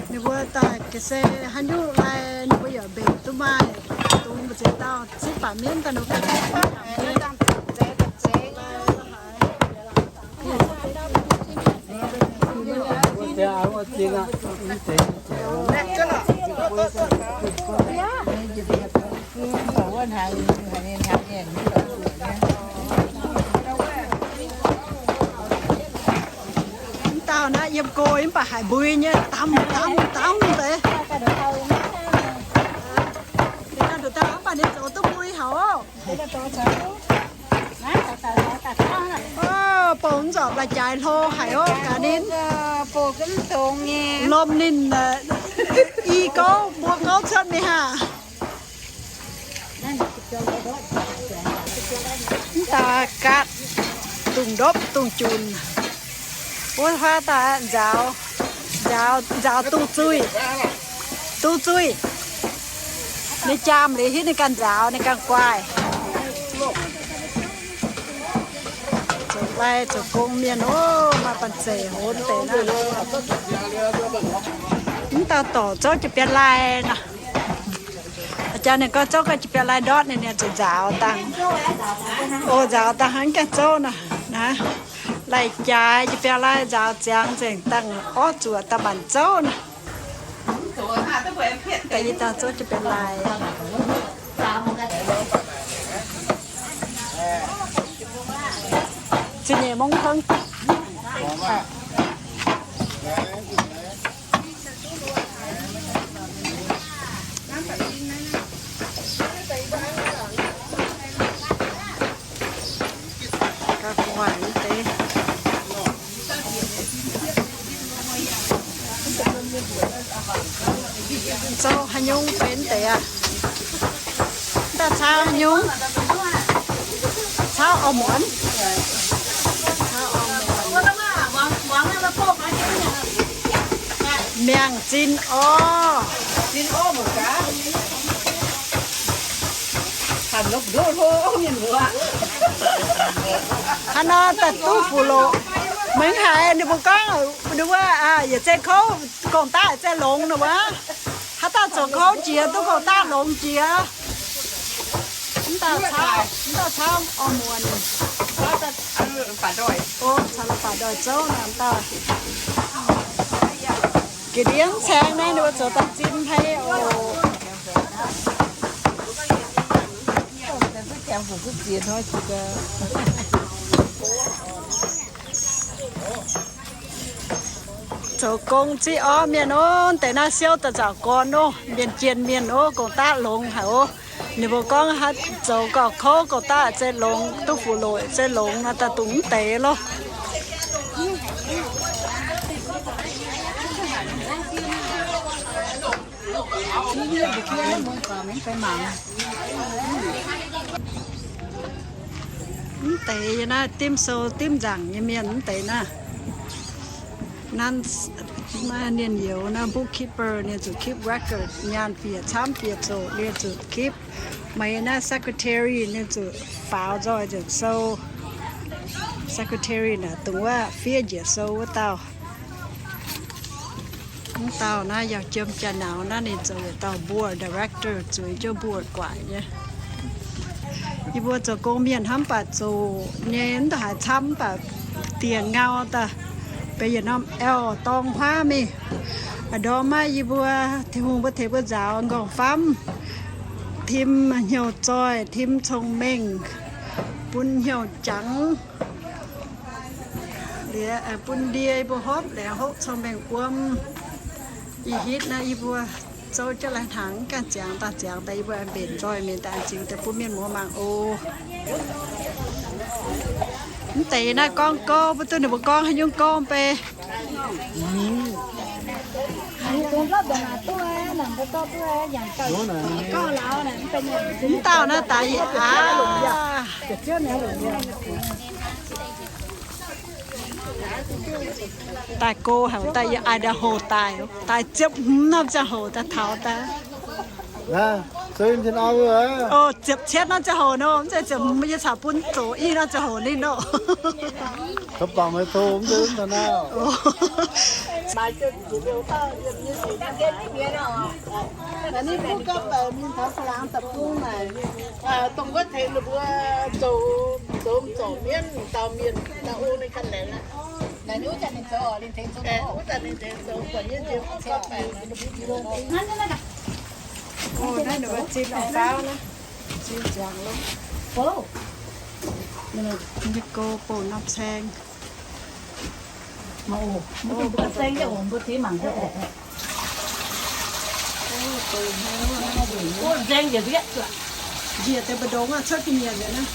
Ninh mbuo daaih ga'sie haaix nyungc lai ninh mbuo yaac mbenc duqv maaih. Dungx mbu'ziex dauh zipv baac mienv daaih ninh mbuo Mv dauh naaiv yiem go mv baac haiz mbui nyei, damv damv damv deix. Ninh ganh nduqc dauh mv baac ninh zoux duqv mbui haic oc. Bouh nzormc la'jaaix hlo haic oc gaax ninh. Lomh ninh i gouv buo gouv cuotv mingh haah. Mv dauh gaatv dungz ndopv dungz junc. Wuov huaav daaih nzaaux, nzaaux, nzaaux dungz zuih, dungz zuih. Ninh jaam liuz hitv ninh ganh nzaaux, ninh ganh guaaih. Zoux lai zoux gong mienh oc, maaih banh zeic hoz deix naaiv. Mv dauh dorc zouv jiex biaa lai nor. Jaa ninh gorngv zouv gau jiex biaa lai ndortv ninh, ninh zuqc nzaaux dangh. O, nzaaux dangh hnangv gaengh zouv nor. Naaiv lai-jaaix jiex biaa lai nzaaux ziangx nzengc dangh orv zuoqc daaih maanc zouv nor. Da'yietv dauh zouv jiex biaa lai. Ziepc nyeic mungv hnangv. Ga'guaih mv deix. Zouv haaix nyungc benx deix aqv? Mv dauh caux haaix nyungc? Caux orv muonz. Miangc zinh orv. Hnangv nor daaih duqv fuqv loqc. Mengh haic ninh mbuo gorngv, ninh mbuo yietc zei kouv gong-daqv zeiv longx ninh mbuo. Haaix dauh zoux kouv jiex duqv gong-daqv longx jiex. Mv dauh caux, mv dauh caux orv muonz. O, caux la'baaix ndoih zouv naaic, mv dauh ga'ndiev caeng naaiv ninh mbuo zoux daaih zinh haic oc. Zoux gong ziqv orv mienh ov, deix naaiv siouv daaih nzaaux gorn ov, mienh jien mienh ov, gong-daqv longx haic ov. Ninh mbuo gorngv haaix zoux gauh kouv gong-daqv zeiv longx, duqv fuqv loqc zeiv longx nor, daaih dungx mv deix loh. Mv deix yie naaiv dimv sou dimv nzaangc nyei mienh mv deix naaiv. Naaiv Maaih mienh youz naaiv bookkeeper, ninh zuqc keep record, nyaanh bieqc camv bieqc zoqc, ninh zuqc keep. Maaih naaiv secretary, ninh zuqc faaux nzoih nzengc sou. Secretary naaic dongh wuov fiev njiec sou wuov dauh. Mv dauh naaiv yaac jiem jaa nauz naaiv, ninh zoux yietc dauh board director, zueiz jienv board guaaic nyei. Yie mbuo zoux gong mienh hnamv baac zoqc nyei, mv daaih haaix camv mv baac diec ngau daaih, benx yietc norm aeqv, dorng huaav mingh. A'ndorm maiv yie mbuo, Tin-Hungh mbuo tengx mbuo nzaaux nqorngv-famv, tim hnyouv zoih, tim cong-mengh, bun hnyouv jangx. Liuz bun ndie yie mbuo hopv, liuz hopv cong-mengh wuom. Ih hitv naaiv yie mbuo zouv jienv lai hnaangx, ganh ziangx daaih ziangx daaih, yie mbuo mbenc nzoih mingh daaih, zingx daaih bun mienh muoz mangc oc. Mv deix naaiv gorngv gouv, mbuo duqv ninh mbuo gorngv haaix nyungc gouv bei. Mv dauh naaiv daaih yietc aqv. Daaih go haic, daaih yiem Idaho daaih, daaih ziepc hmz norm ziangh hoc daaih taux daaih. Ziepc cietv norm ziangh hoc nor, mv zeiz ziepc hmz, yie caux bun zoqc i norm ziangh hoc ninh nor. Ninh mbuo gapv daaih mingh taux Saangx Deic-Bung naaic, dongh wuov tengx ninh mbuo zoux, zoux zorc mienv dauh mienh, dauh ong ninh ganh laengz aqv. Wuov zanc ninh tengx zoux, buatc yie nziex mv gapv daaih. Ninh mbuo zinh longc faaux naaiv, zinh ziangx longc. Yie go bouh norm caeng. Njiec deix mbu'ndongx cuotv ga'nyiec nzengc naaiv.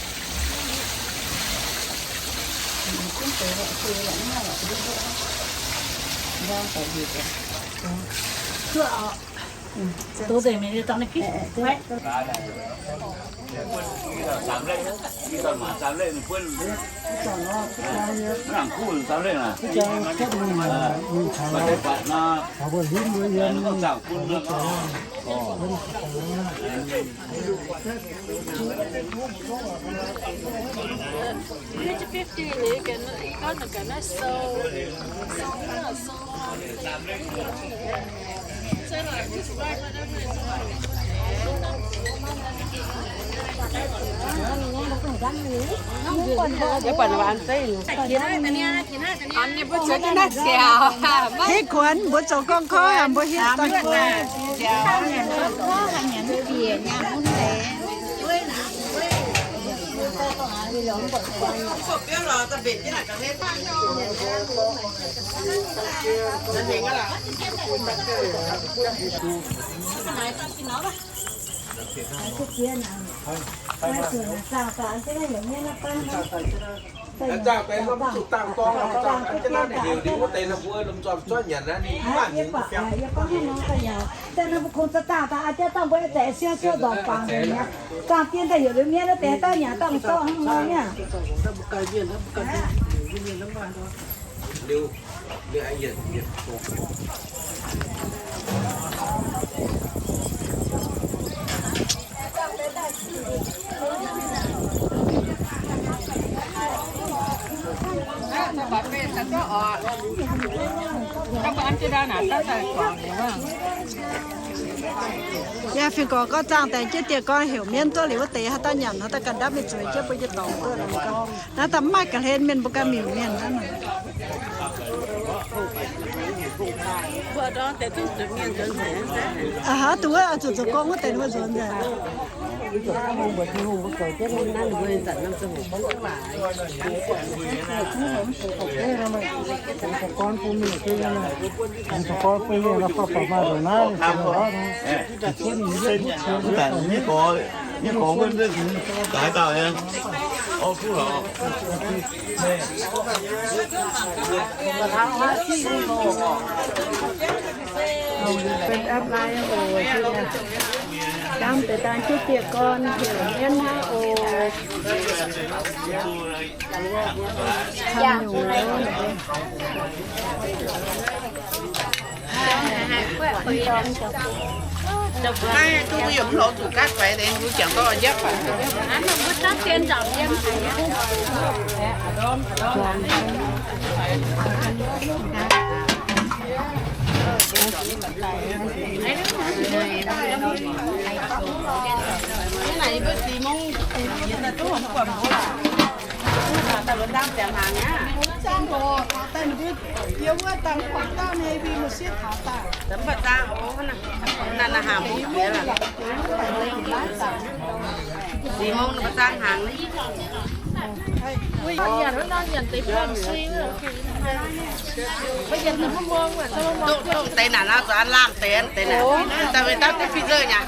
Hitv kuonx mbuo zoux gorngv kouv, mbuo hitv daaih kuonx. Zaangh deix mv zuqc dangh dorng, zaangh deix jienv naaiv heuc ninh wuov deix nor, mbuo lomh nzoih zuov nyanc naaiv, ninh mv maaih mienh fiangv. Zaangh deix mbuo kungx za'dangh daaih, aa, jaav dangh mbuo aengx zaeqc siang siou ndorpc bangc nzengc mi'aqv. Zaangh dien daaih heuc liuz mienh wuov deix daaih nyanc dangh dorngh hnangv nor niaa. Yaac fingx gorx gorngv zaangh deix jienv dieh gorn heuc mienv duqv liuz wuov deix haaix dauh nyanc haaix dauh ganh ndapv mingh zueiz jienv bun jienv dorngc duqv longx gau. Naaiv daaih mv maaih ga'hlen mienh mbuo ganh miuc mienh hnangv. Aa, haaix duqv wuov oix zuqc zoux gong wuov deix mbuo nzuonx nzengc. Benx aqv lai oc. Dangh deix dangh jienv dieh gorn heuc mienv hnangv oc. Camv nyungc. Naaiv duqv yiem mv lorz zuqc gaatv faix deix, mbuo jangx dorh njiapv faix. Dongh deix naaic nor zuqc an laangh deix, deix naaic. Daaih mingh dapv deix pizza nyei.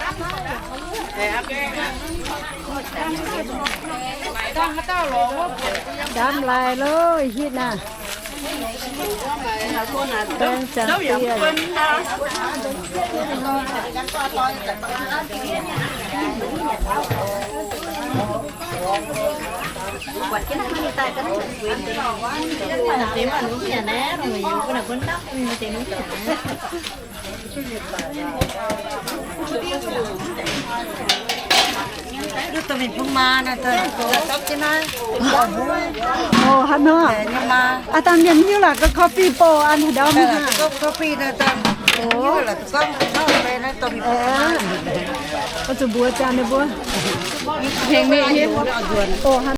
Dapv laaih loh, hitv naaiv. Baeng ziangx dien. Duqv dongh mingh bun maa naaiv daaih, dongh dapv jienv naaiv. Oc, hnangv nor. Aa, dangh mienh hiuv laaix gauh coffee bouh an haaix ndau mingh. Coffee naaiv daaih. Oc, zuqc mbuox jaa ninh mbuo. Hengx mingh hiuv. Oc, hnangv.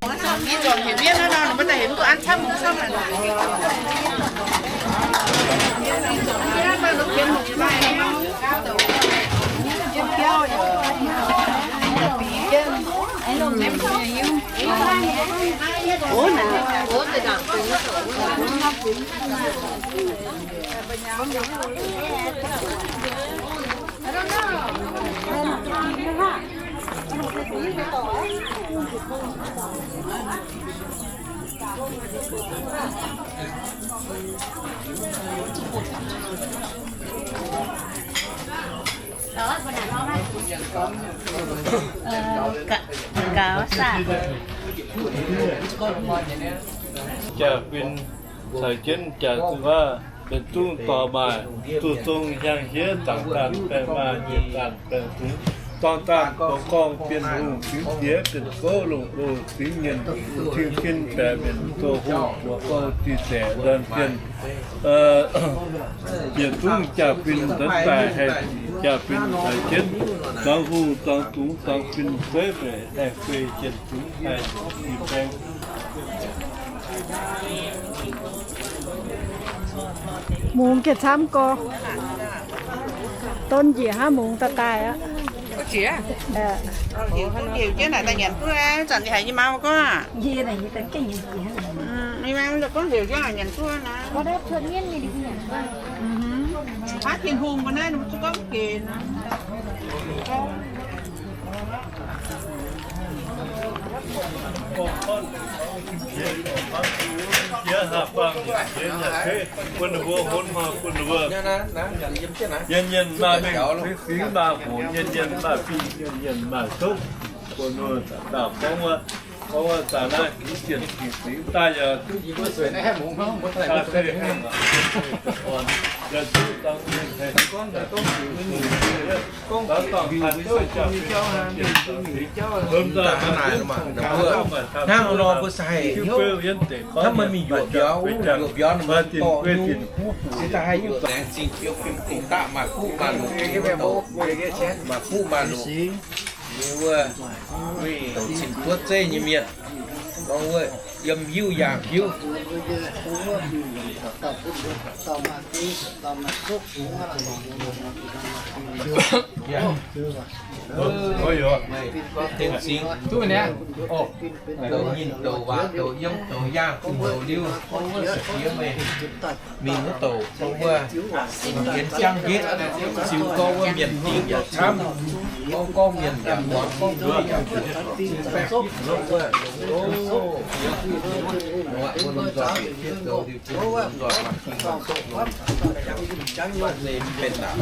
Jaax-fin caux jienv jaax-fin waac, benx zungv dorh maaih, duqv zong hiaang-hiev zaangc daanh baengh maaih, nyiec daanh baengh zungx, zorng daanh buoz gorngv bienh hungh, fingx jiex bienh gouv, longc loz fingx nyienh, ting-fin baeqc mienh, zoh hungh buoz gouv, diqc zaeqc ndorn bienh, bienh zungv jaax-fin nzuonx daaih haih jaax-fin caux jienv, zuangx hungh, zuangx zungx, zuangx fin feiv meic haih fei jienh zungx haih jiex baeng. Mungz gengh camv gorx. Donv njiec hnangv mungz daaih daaih aqv. Yienh yienh maaih mengh fingx maaih hoc, yienh yienh maaih fingx, yienh yienh maaih zopv. Gorngv wuov, gorngv wuov daaih naaiv fingx zienh fingx fingx daaih yaac duqv hnangv nor mbuo se haih hnyouv, hnangv meih mingh yuoqc mbiauz, yuoqc mbiauz nor mbuo dorh nyungc, se daaih haih yuoqc laengz zingh biouv fim gong daqv maaih fuqv maaih longc, maaih fuqv maaih longc. Wuov, douc cin-duotv zeiv nyei mienh, gorngv wuov, yiem hiuv yaac hiuv. Tengx cingx, douc nyinh douc waac douc yiem douc yaangh douc liuz, gorngv wuov se fiev meih mingh wuov douc, gorngv wuov, yienx jangv ndiev, ziux gorngv wuov mienh dingh yaac camv, gorngv gorngv mienh yaac muangx, gorngv nduov yaac mbuox, gorngv wuov, wuov lomh nzoih bieqc fiev zoux liuz, nzoih maaih ging maaih doqv longx, maaih zeiz mv benx naaic.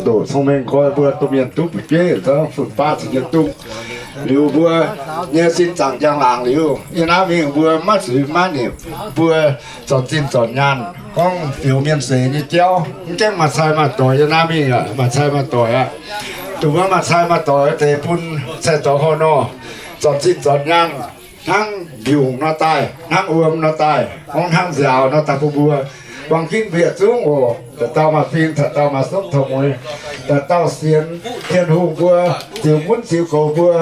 Doqc cong-mengh koi mbuo domh mienh duqv bieiv, fun-faqv caux jienv duqv. Liuz mbuo nyei sin zaangc njang-laangc liuz, yie naaiv mingh mbuo maiv zuiz maiv nimc, mbuo zornc zinh zornc nyaanh, gorngv fioux mienh seix nyei jauv, mv gaengh maaih-cai maaih-doic. Yie naaiv mingh maaih-cai maaih-doic aqv. Dongh wuov maaih-cai maaih-doic deix bun cai-doix hor nor, zornc zinh zornc nyaanh, hnangv mbiungc nor daaih, hnangv wuom nor daaih, gorngv hnangv nziaaux nor daaih bun mbuo. Wangc ginv mbuo yietc zungv oc. Dauh dauh maaih fing, dauh dauh maaih sopv taux mueiz, dauh dauh sienx Tin-Hungh mbuo, ziux gunv ziux goux mbuo,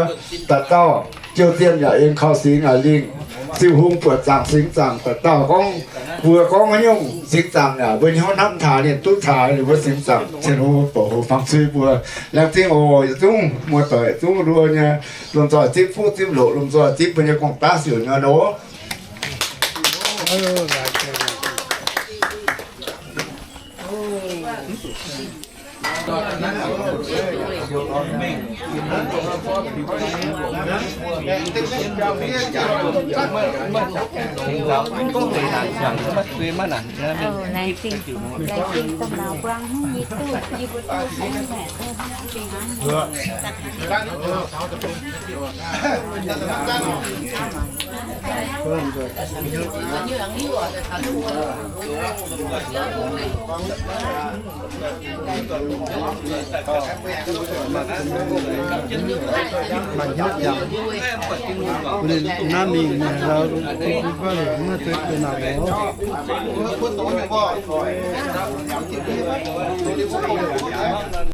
dauh dauh jouh zienh yaac en kaux singx yaac lingh. Ziouv Hungh buoqc zaangc singx zaangc, dauh dauh gorngv, mbuo gorngv haaix nyungc singx zaangc yaac mbuo nyei hnyouv hnamv taux ninh duqv taux, ninh mbuo singx zaangc Tin-Hungh bouc houx fangx cui mbuo. Laengz zingh oc. Yietc zungv muoz-doic zungv nduov nyei, lomh nzoih zipv fuqv zipv loqc, lomh nzoih zipv mbuo nyei gorngv-daqv siouc nyei nor.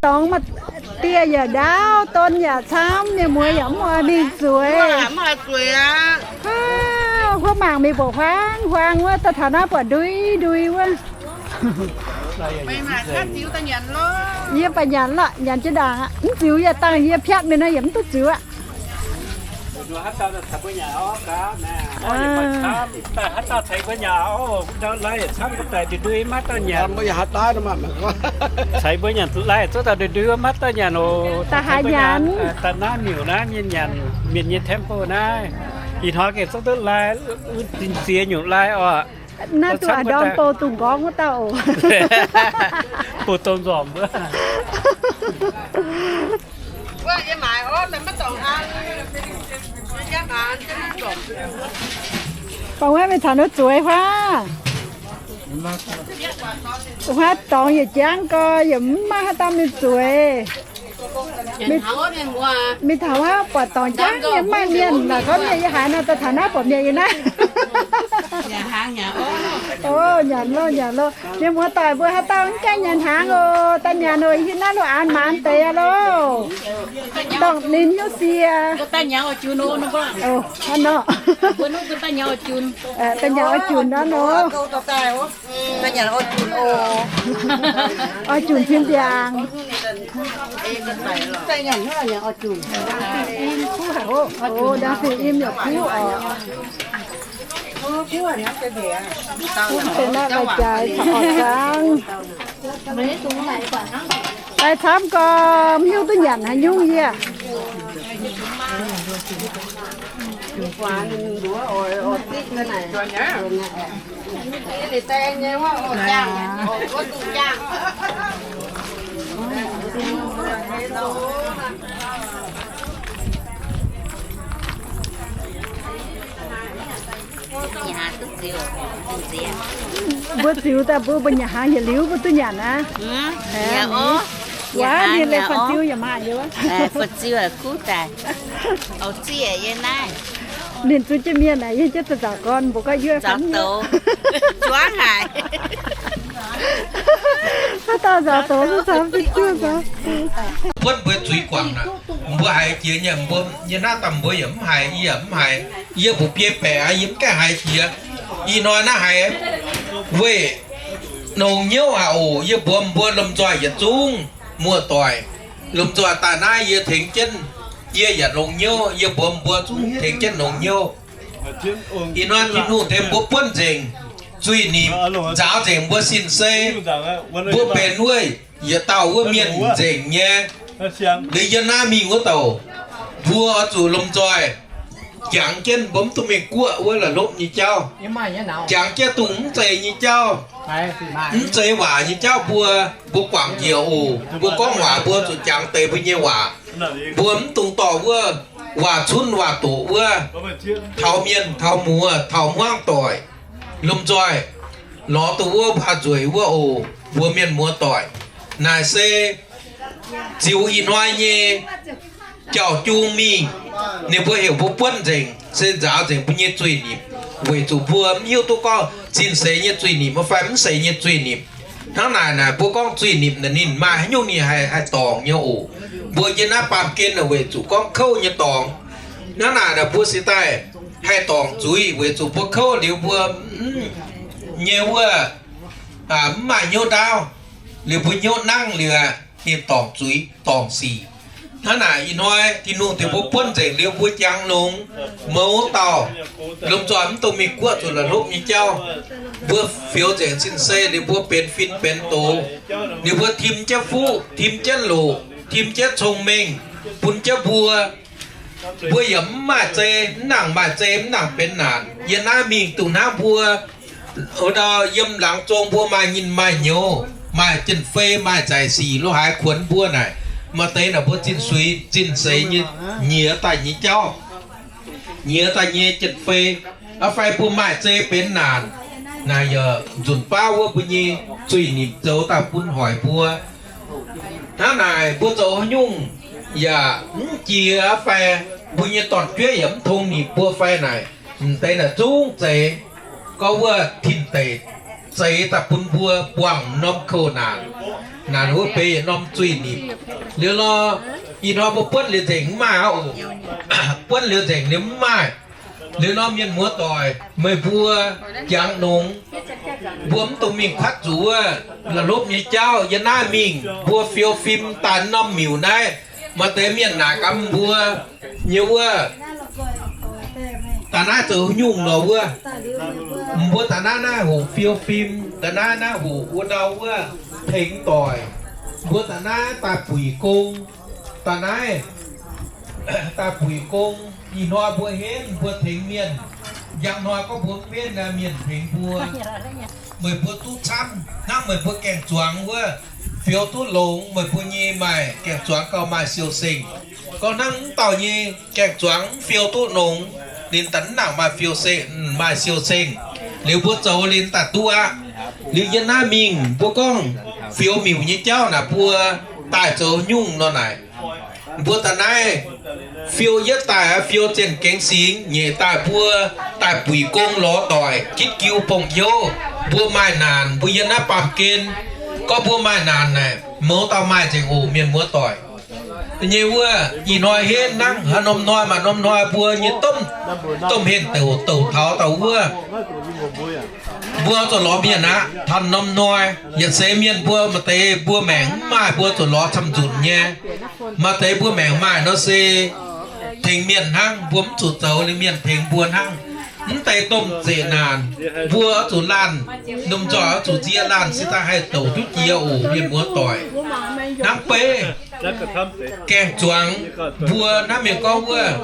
Dorngx maaih dieh yaac ndaauv, don yaac camv, mienh muoz yaac mv oix mingh zueiz. Huov mangc mingh mba'huaang-huaang wuov, daaih taux naaiv buatc ndui ndui wuov. Yie baac nyanc lorqc, nyanc jienv ndaangc aqv. Mv ziux yaac dangh yie piatv mingh nor yaac mv duqv ziux aqv. Ceix mbuo nyanc lai zuov dauh ndui ndui wuov maiv dauh nyanc oc. Daaih haaix nyanc? Daaih naaiv miuc naaiv nyei nyanc mienh nyei temple naaiv. Ih hnoi gengh zungv duqv lai, zinh ziex nyungc lai oc. Naaiv duqv a'ndorm bouh dungz nqorngv wuov dauh oc. Bouh dongh nzormc wuov. Baac wuov mingh taux naaiv zueiz huaav. Huaav dorngx yietc jangv gorx, yaac mv maaih haaix dauh mingh zueiz. Mingh taux wuov buatc dorngx jangv nyei, mv maaih mienh lorqc. Gorngv mienh yie haiz nor, daaih taux naaiv buatc mienh yie naaiv. O, nyanc loh, nyanc loh. Mienh muoz-doic mbuo haaix dauh mv gaengh nyanc hnaangx oc, daaih nyanc oc. Yie hiuv naaiv loz-aanx maanc deix aqv loh. Dorngc ninh hnyouv sie. Daaih nyanc oix junc nor. Daaih nyanc oix junc nor. Oix junc cin ndiangx. Ndaangc fingx im yaac kuv oc. Kuv deix naaiv lai-jaaix caux orqc zaangv. Daaih camv gorx, mv hiuv duqv nyanc haaix nyungc yie. Mbuo ziux daaih mbuo mbuo nyanc hnaangx yietc liuz mbuo duqv nyanc aqv. Wuov ninh leih fan-ziu yaac maaih liuz. Fan-ziu kuv daaih. Ninh zuqc jienv mienh naaic, yie jienv zaux gorn mbuo gorngv yuoqv fan-ziu. Zuangx haic. Haaix dauh nzaaux douz duqv camv jienv zuqv nzaaux. Buonv mbuo zuiz guangc naaic, mbuo haiz jiex nyei, mbuo nyei naaiv daaih mbuo yaac mv haiz, yie yaac mv haiz. Yie mbuox biei baeqc aqv, yie mv gaengh haiz jiex. Ih hnoi naaiv haiz weih longx hnyouv aqv oc. Yie mbuox mbuo lomh nzoih yietc zungv muoz-doic, lomh nzoih daaih naaiv yie tengx jienv, yie yaac longx hnyouv. Yie mbuox mbuo zungv tengx jienv longx hnyouv. Ih hnoi Tin-Hungh tengx mbuo buonv nzengc, zuiz-nimc nzaaux nzengc mbuo sin sei. Mbuo benx wuov yietc dauh wuov mienh nzengc nyei. Liuz yie naaiv mingh wuov douc, mbuo oix zuqc lomh nzoih jangx jienv mbuo mv duqv mingh guoqv wuov la'hlopv nyei jauv, jangx jienv dongh mv zeiz nyei jauv, mv zeiz waac nyei jauv mbuo, mbuo guangc njiec oc. Mbuo gorngv waac mbuo zuqc jangx deix mbuo nyei waac. Mbuo mv dungx dorh wuov waac-cunv waac-doqc wuov, taux mienh taux muoz taux hmuangv doic, lomh nzoih lorz duqv wuov mbaaux nzueic wuov oc, mbuo mienh muoz doic. Naaic se ziux ih hnoi nyei jauv-jung mingh, ninh mbuo heuc mbuo buonv nzengc, se nzaaux nzengc mbuo nyei zuiz-nipc, weic zuqc mbuo mv hiuv duqv gorngv zinh seix nyei zuiz-nipc fai mv seix nyei zuiz-nipc. Hnangv naaic naaic mbuo gorngv zuiz-nipc naaic ninh maaih haaix nyungc ninh haih haih dorngc nyei oc. Mbuo yiem naaiv baamh gen naaic weic zuqc gorngv kouv nyei dorngx. Hnangv naaic naaic mbuo se daaih haih dorngc zuiz weic zuqc mbuo kouv liuz mbuo nyei wuov mv maaih hnyouv ndaauv, liuz mbuo hnyouv nangv liuz aeqv, ninh dorngc zuiz dorngc sic. Hnangv naaic ih hnoi Tin-Hungh tengx mbuo buonv nzengc liuz mbuo jangx longx, mouz dauh lomh nzoih mv dungx mingh guoqv zuqc la'hlopv nyei jauv. Mbuo fioux nzengc sin sei liuz mbuo benx fin benx doz, liuz mbuo tim jienv fuqv, tim jienv loqc, tim jienv cong-mengh bun jienv mbuo. Mbuo yaac mv maaih zei, mv nangc maaih zei, mv nangc benx naanc. Yiem naaiv mingh dongh hnangv mbuo ndau yiem laangz zong mbuo maaih nyinh maaih nyouz, maaih jien-fei, maaih nzaic sic lo haaix kuonx mbuo naaic, maaih deix naaic mbuo zinh suix zinh seix nyei nyiex daaih nyei jauv, nyiex daaih nyei jien-fei, aa fai mbuo maaih zei benx naanc, naaic yaac nzunc baav wuov mbuo nyei zuiz-nipc zoux daaih bun hoic mbuo. Hnangv naaic mbuo zoux haaix nyungc yaac mv jiex fai, mbuo nyei dorn-jueiv yaac mv tong nipc mbuo fai naaic, m'deix naaic zungv zeiz gorngv wuov tin-deic zeix daaih bun mbuo buangh norm kouv naanc, naanc wuov beiv yietc norm zuiz-nipc. Liuz nor, ih hnoi mbuo buonv liuz nzengc mv maaih aqv oc. Buonv liuz nzengc liuz mv maaih. Liuz nor mienh muoz doic, meih mbuo jangx longx, mbuo mv dungx mingh kuatv zuqc wuov la'hlopv nyei jauv. Yiem naaiv mingh mbuo fiou fim daaih norm miuc naaiv, maaih deix mienh naaic gaax mbuo nyei wuov, daaih naaiv zoux nyungc nor wuov, mbuo daaih naaiv naaiv hoqc fiou fim, daaih naaiv naaiv hoqc wuov ndau wuov tengx doic, mbuo daaih naaiv daaih buic gong, daaih naaiv daaih buic gong. Ih hnoi mbuo henv mbuo tengx mienh, njang hnoi gorngv mbuo mv henv naaiv mienh tengx mbuo. Meih mbuo duqv camv hnangv meih mbuo gaeng-zuangx wuov, fioux duqv longx, meih mbuo nyei maaih gaeng-zuangx gauh maaih siou-sengh. Gorngv hnangv mv dauh nyei gaeng-zuangx mv fiou duqv longx, ninh daaih mv nangc maaih fiou-se, maaih siou-sengh. Liuz mbuo zoux ninh daaih duqv aqv. Liuz yiem naaiv mingh mbuo gorngv fioux miuc nyei jauv naaic mbuo daaih zoux nyungc nor naaic, mbuo daaih naaiv fiou yietv daaih, fiou zienh gengx singx nyeic daaih, mbuo daaih buic gong lorz doic, gitv giu bong-heuv. Mbuo maaih naanc, mbuo yiem naaiv baamh gen, gorngv mbuo maaih naanc naaic, mouz dauh maaih nzengc oc, mienh muoz doic. Nyei wuov, ih hnoi henv hnangv haaix norm hnoi maaih norm hnoi mbuo nyei domh, domh henh douc douc taux dauh wuov. Mbuo zuqc lorz mienh aqv. Taux norm hnoi yietc seix mienh mbuo maaih deix mbuo maengc mv maaih, mbuo zuqc lorz camv-nzunc nyei. Maaih deix mbuo maengc maaih nor se tengx mienh hnangv, mbuo mv zuqc zoux liuz mienh tengx mbuo hnangv. Mv deix domh zeqc naanc, mbuo oix zuqc laanh, lomh nzoih oix zuqc nzie laanh se daaih haih douc duqv jiex oc, mienh muoz doic. Hnangv beiv gaeng-zuangx, mbuo naaiv mienh gorngv wuov,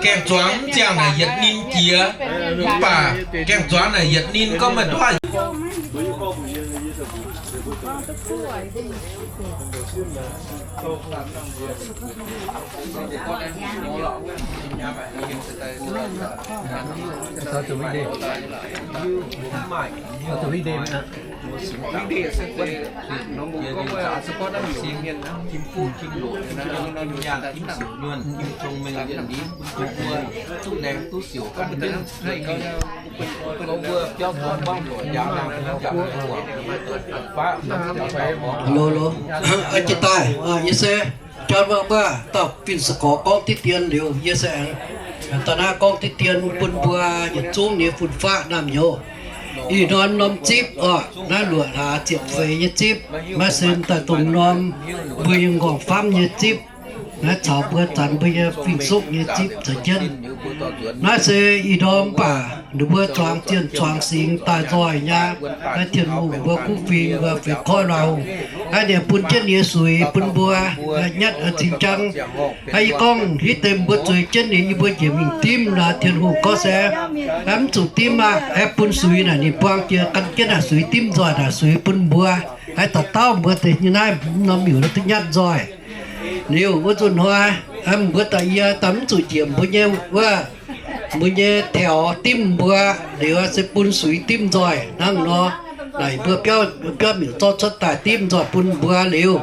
gaeng-zuangx mv ziangh naaic yietc ninh jiex, mv baac gaeng-zuangx naaic yietc ninh gorngv meih nduov Hello, hello. Aa, jiex daaih, aa, yie se John Wuov, wuov dauh fin-saeng-gorx gorngv diqv dien liuz, yie se aengx daaih naaiv gorngv diqv dien bun mbuo yietc zungv nyei fun-faqv naamh nyouz. Ih hnoi norm zipv oc, naaiv luoqc hlaax ziepc feix nyei zipv, maiv se daaih dongh norm mbuo nyei nqorngv-famv nyei zipv, naaiv caux mbuo zanc mbuo nyei fing-suqv nyei zipv caux jienv. Naaiv se ih hnoi mv baac ninh mbuo zuangx zienh zuangx singx daaih nzoih nyei, naaiv Tin-Hungh mbuo kuv fing mbuo feix koiv luangh hungh, naaiv ninh bun jienv ninh nyei suix bun mbuo, nyatv cing-jang. Naaiv yie gorngv hitv deix mbuo zueiz jienv ninh, yie mbuo njiec mingh dimv nor, Tin-Hungh gorngv se, mv zuqc dimv aqv, aengx bun suix naaic ninh buang jiex gan jienv naaic suix dimv nzoih naaic suix bun mbuo. Aengx dauh dauh mbuo deix nyei naaiv norm miuc duqv nyatv nzoih. Liuz wuov nzunc hnoi Hnamv mbuo daaih yie daaih mv zuqc njiec mbuo nyei wuov, mbuo nyei taux dimv mbuo, liuz se bun suix dimv nzoih hnangv nor. Naaic mbuo biauv, biauv miuc zorqv cuotv daaih dimv nzoih bun mbuo liuz,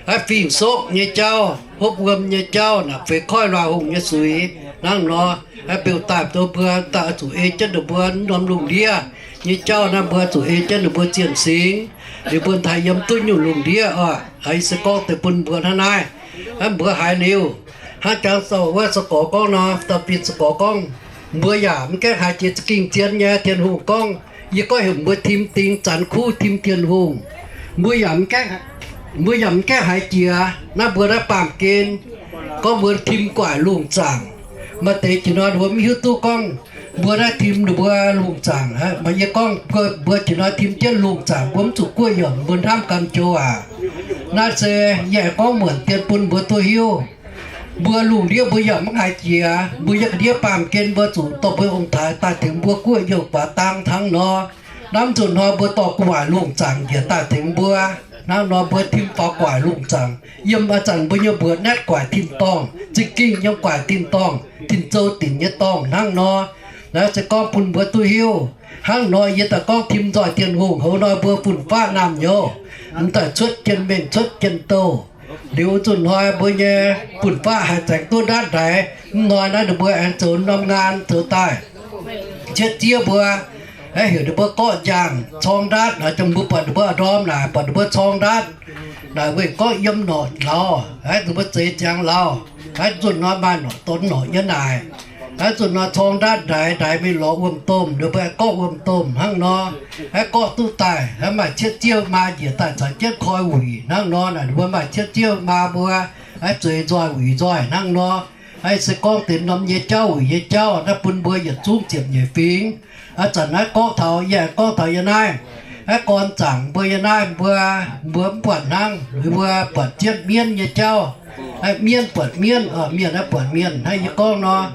aav fingx soqv nyei jauv, hopv wuom nyei jauv, naaic feix koiv luaaih hungh nyei suix hnangv nor. Aav beu daaih do mbuo daaih oix zuqc ei jienv ninh mbuo norm lungh ndiev nyei jauv naaiv, mbuo zuqc ei jienv ninh mbuo zienh singx. Liuz mbuo taaih yiem duqv nyungc lungh ndiev oc. Ih se gorngv deix bun mbuo hnangv naaiv. Aav mbuo haiz liuz, hnangv jangx dauh wuov se gorx gorngv nor, dauh fin se gorx gorngv, mbuo yaac mv gaengh haiz jiex za'gengh zien nyei. Tin-Hungh gorngv, yie gorngv heuc mbuo tim ding zanx kuv tim Tin-Hungh. Mbuo yaac mv gaengh, mbuo yaac mv gaengh haiz jiex naaiv mbuo naaiv baamh gen gorngv mbuo tim guaic lungh zaangc. Maaih deix jiex nor ninh mbuo mv hiuv duqv gorngv mbuo naaiv tim ninh mbuo lungh zaangc. Maaih yie gorngv mbuo jiex nor tim jienv lungh zaangc, mbuo mv zuqc guoqv yomc, mbuo hnamv gan joux aac. Naaiv se yie aengx gorngv muonc dien bun mbuo duqv hiuv. Mbuo lungh ndiev mbuo yaac mv haiz jiex, mbuo yiem ga'ndiev baamh gen mbuo zuqc dorh mbuo ong-taaix daaih tengx mbuo guoqv youh guaax dang hnangv nor. Naaiv nzunc hnoi mbuo dorh gu'nguaaic lungh zaangc njiec daaih tengx mbuo. Hnangv nor mbuo tim faaux guaic lungh zaangc, yiem a'zanc mbuo nyei mbuox naetv guaic tin-dorngh, za'gengh yiem guaic tin-dorngh, tin-zou dinc nyei dorngh hnangv nor. Naaiv se gorngv bun mbuo duqv hiuv. Hnangv nor yie daaih gorngv tim nzoih Tin-Hungh, hoz nor mbuo fun-faqv naamh nyouz, m'daaih cuotv jien-mengh cuotv jien-douh. Liuz nzunc hnoi mbuo nyei fun-faqv haih zaengx duqv ndaatv ndaix, m'hnoi naaiv ninh mbuo aengx zoux norm ngaan zoux daaih cietv ziev mbuo, aengx heuc ninh mbuo gorqv-njang corng ndaatv. Jangx mbuo buatc ninh mbuo ndorm naaic, buatc ninh mbuo corng ndaatv naaic, weic gorngv yiem norqc lauz, aengx ninh mbuo zeix ziangx lauz, aengx nzunc hnoi maaih norqc donx norqc nyei naaic, aengx nzunc hnoi corng ndaatv ndaix, ndaix mingh lorz wuom-domh, ninh mbuo aengx gorqv wuom-domh hnangv nor. Aengx gorqv duqv daaih, aengx maaih cietv ziev maa njiec daaih caux jienv koi wuic hnangv nor naaic, ninh mbuo maaih cietv ziev maa mbuo aengx zueiz nzoih wuic nzoih hnangv nor. Aengx se gorngv deix norm nyei jauv, wuic nyei jauv, naaiv bun mbuo yietc zungv ziepc nyeic fingx. A'zanc naaiv gorngv taux, yie aengx gorngv taux yie naaiv, aengx gorn zaangc mbuo yie naaiv, mbuo, mbuo mv buatc hnangv, mbuo buatc jienv mienv nyei jauv. Mienv buatc mienv, mienh naaiv buatc mienh hnangv yie gorngv nor.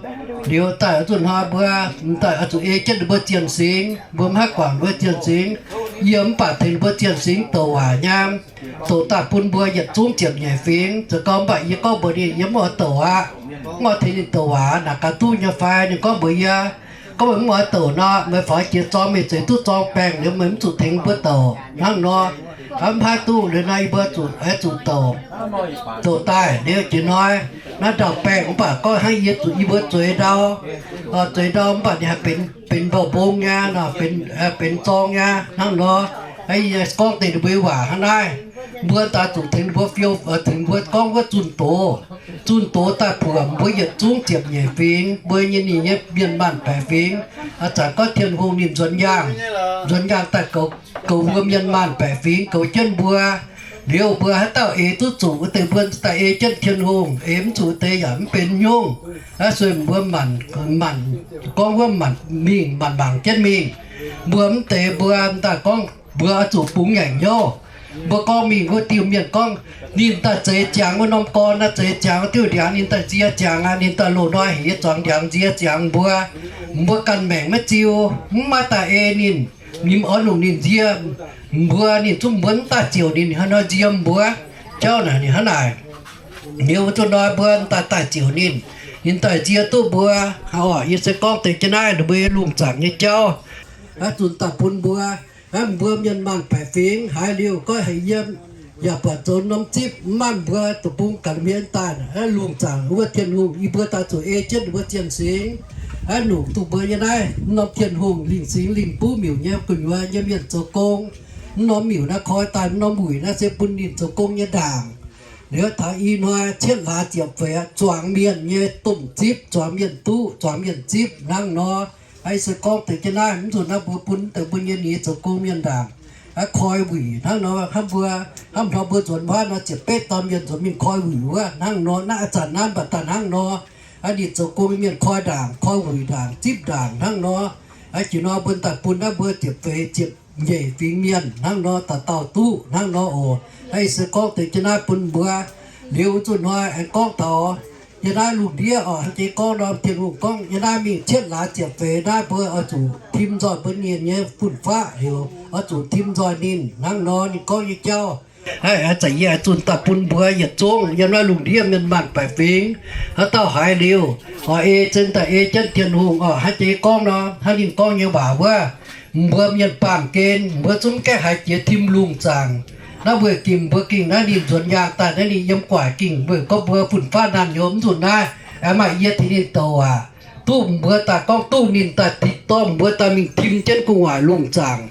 Liuz daaih nzunc hnoi mbuo m'daaih oix zuqc ei jienv ninh mbuo zienh singx, mbuo mv haih guangc ninh mbuo zienh singx. Yie mv baac tengx ninh mbuo zienh singx douc waac nyei, douc daaih bun mbuo yietc zungv ziepc nyeic fingx. Zoux gau mv baac yie gorngv mbuox ninh, yie mv oix douc aqv. Mv oix tengx ninh douc waac naaic gaax duqv nyei fai? Ninh gorngv mbuox yie, gorngv meih mv oix douc nor, meih faaux jiex zorng meih zeix duqv zorng baengh liuz meih mv zuqc tengx mbuo douc hnangv nor. Mv haih duqv liuz nor yie mbuo zuqc, zuqc douc, douc daaih liuz jiex hnoi naaiv ndau-baengh mv baac gorngv hnangv yie zuqc yie mbuo zueiz ndau, zueiz ndau mv baac ninh haih benx, benx mbou-mbong nyei, benx, benx zorng nyei hnangv nor. Yie gorngv deix ninh mbuo waac hnangv naaiv, mbuo daaih zuqc tengx ninh mbuo fiou, tengx mbuo gorngv wuov zunh doz. Zunh doz daaih buoc mbuo yietc zungv ziepc nyeic fingx, mbuo nyei ninh nyei mienh maanh baeqc fingx. A'zanc gorngv Tin-Hungh ninh nzuonx yaangh, nzuonx yaangh daaih goux, goux mbuo mienh maanh baeqc fingx, goux jienv mbuo. Liuz mbuo haaix dauh eix duqv zuqc wuov deix mbuo daaih ei jienv Tin-Hungh, eix mv zuqc deix yaac mv benx nyungc. Aa, sueih mbuo maanc, maanc gorngv wuov maanc mingh, maanc mangc jienv mingh. Mbuo mv deix mbuo daaih gorngv mbuo oix zuqc bungx ngaengc hnyouv. Mbuo gorngv mingh wuov diuh mienh gorngv ninh daaih zeix ziangx wuov norm gorn naaiv, zeix ziangx wuov diuh ndiangx, ninh daaih nzie ziangx aqv, ninh daaih loz-hnoi heuc yie zuangx ndiangx nzie ziangx mbuo. Mbuo ganh maengc maiv ziux, mv maaih daaih ei ninh. Ninh oix longc ninh nzie mbuo, ninh zungv mbuo mv daaih ziouc ninh hnangv nor nzie mbuo. Jauv naaic ninh hnangv naaic. Liuz wuov zuqc hnoi mbuo daaih daaih ziouc ninh, ninh daaih nzie duqv mbuo. Yie se gorngv deix jienv naaiv ninh mbuo lungh zaangc nyei jauv. Aa, zunh daaih bun mbuo, mbuo mienh maanh baeqc fingx haiz liuz goiv haic yiem, yaac buatc zoux norm zipv mv maaih mbuo deic-bung ga'hlen mienh daaih lungh zaangc wuov Tin-Hungh, yie mbuo daaih zuqc ei jienv ninh mbuo zienh singx. Aa, nungc duqv mbuo nyei naaiv norm Tin-Hungh lingh singx lingh buv miuc nyei gu'nyuoz nyei mienh zoux gong. Mv norm miuc naaiv koi daaih, mv norm wuic naaiv se bun ninh zoux gong nyei ndaangc. Liuz taux ih hnoi cietv hlaax ziepc feix aqv, zuangx mienh nyei domh zipv, zuangx mienh duqv, zuangx mienh zipv hnangv nor. Aa, se gorngv deix jienv naaiv, mv nzunc naaiv mbuo bun deix mbuo nyei ninh zoux gong mienh ndaangc, aa, koi wuic hnangv nor. Hnangv mbuo, hnangv hnoi mbuo nzuonx wuov nor ziepc betv dauh mienh nzuonx mingh koi wuic wuov hnangv nor. Naaiv a'zanc naaiv mv baac daaih hnangv nor. Aa, ninh zoux gong mienh koi ndaangc, koi wuic ndaangc, zipv ndaangc hnangv nor. Aa, jiex nor mbuo daaih bun naaiv mbuo ziepc feix ziepc nyeic fingx mienh hnangv nor, dauh dauh duqv hnangv nor oc. Aa, se gorngv deix jienv naaiv bun mbuo. Liuz wuov zuqc hnoi aengx gorngv taux yie naaiv lungh ndiev oc, hnangv jiex gorngv nor, Tin-Hungh gorngv yie naaiv mingh cietv hlaax ziepc feix naaiv mbuo oix zuqc tim nzoih mbuo nyei, nyei fun-faqv heuc oix zuqc tim nzoih ninh hnangv nor ninh gorngv nyei jauv. Aa, ih zanc yie zunh daaih bun mbuo yietc zungv yiem naaiv lungh ndiev mienh maanh baeqc fingx, haaix dauh haiz liuz, oix ei zinh daaih ei jienv Tin-Hungh oc. Hnangv jiex gorngv nor, hnangv ninh gorngv nyei waac wuov, mbuo mienh baamh gen mbuo zungv gaengh haiz jiex tim lungh zaangc. Naaiv weic gingh mbuo gingh naaiv ninh nzuonx yaangh daaih naaiv ninh yiem guaic gingh weic gorngv mbuo fun-faqv naanh nyouz mv nzunc naaiv, aengx maaih yie tengx ninh douc aac. Duqv mbuo daaih gorngv duqv ninh daaih dorh mbuo daaih mingh tim jienv gu'nguaaic lungh zaangc.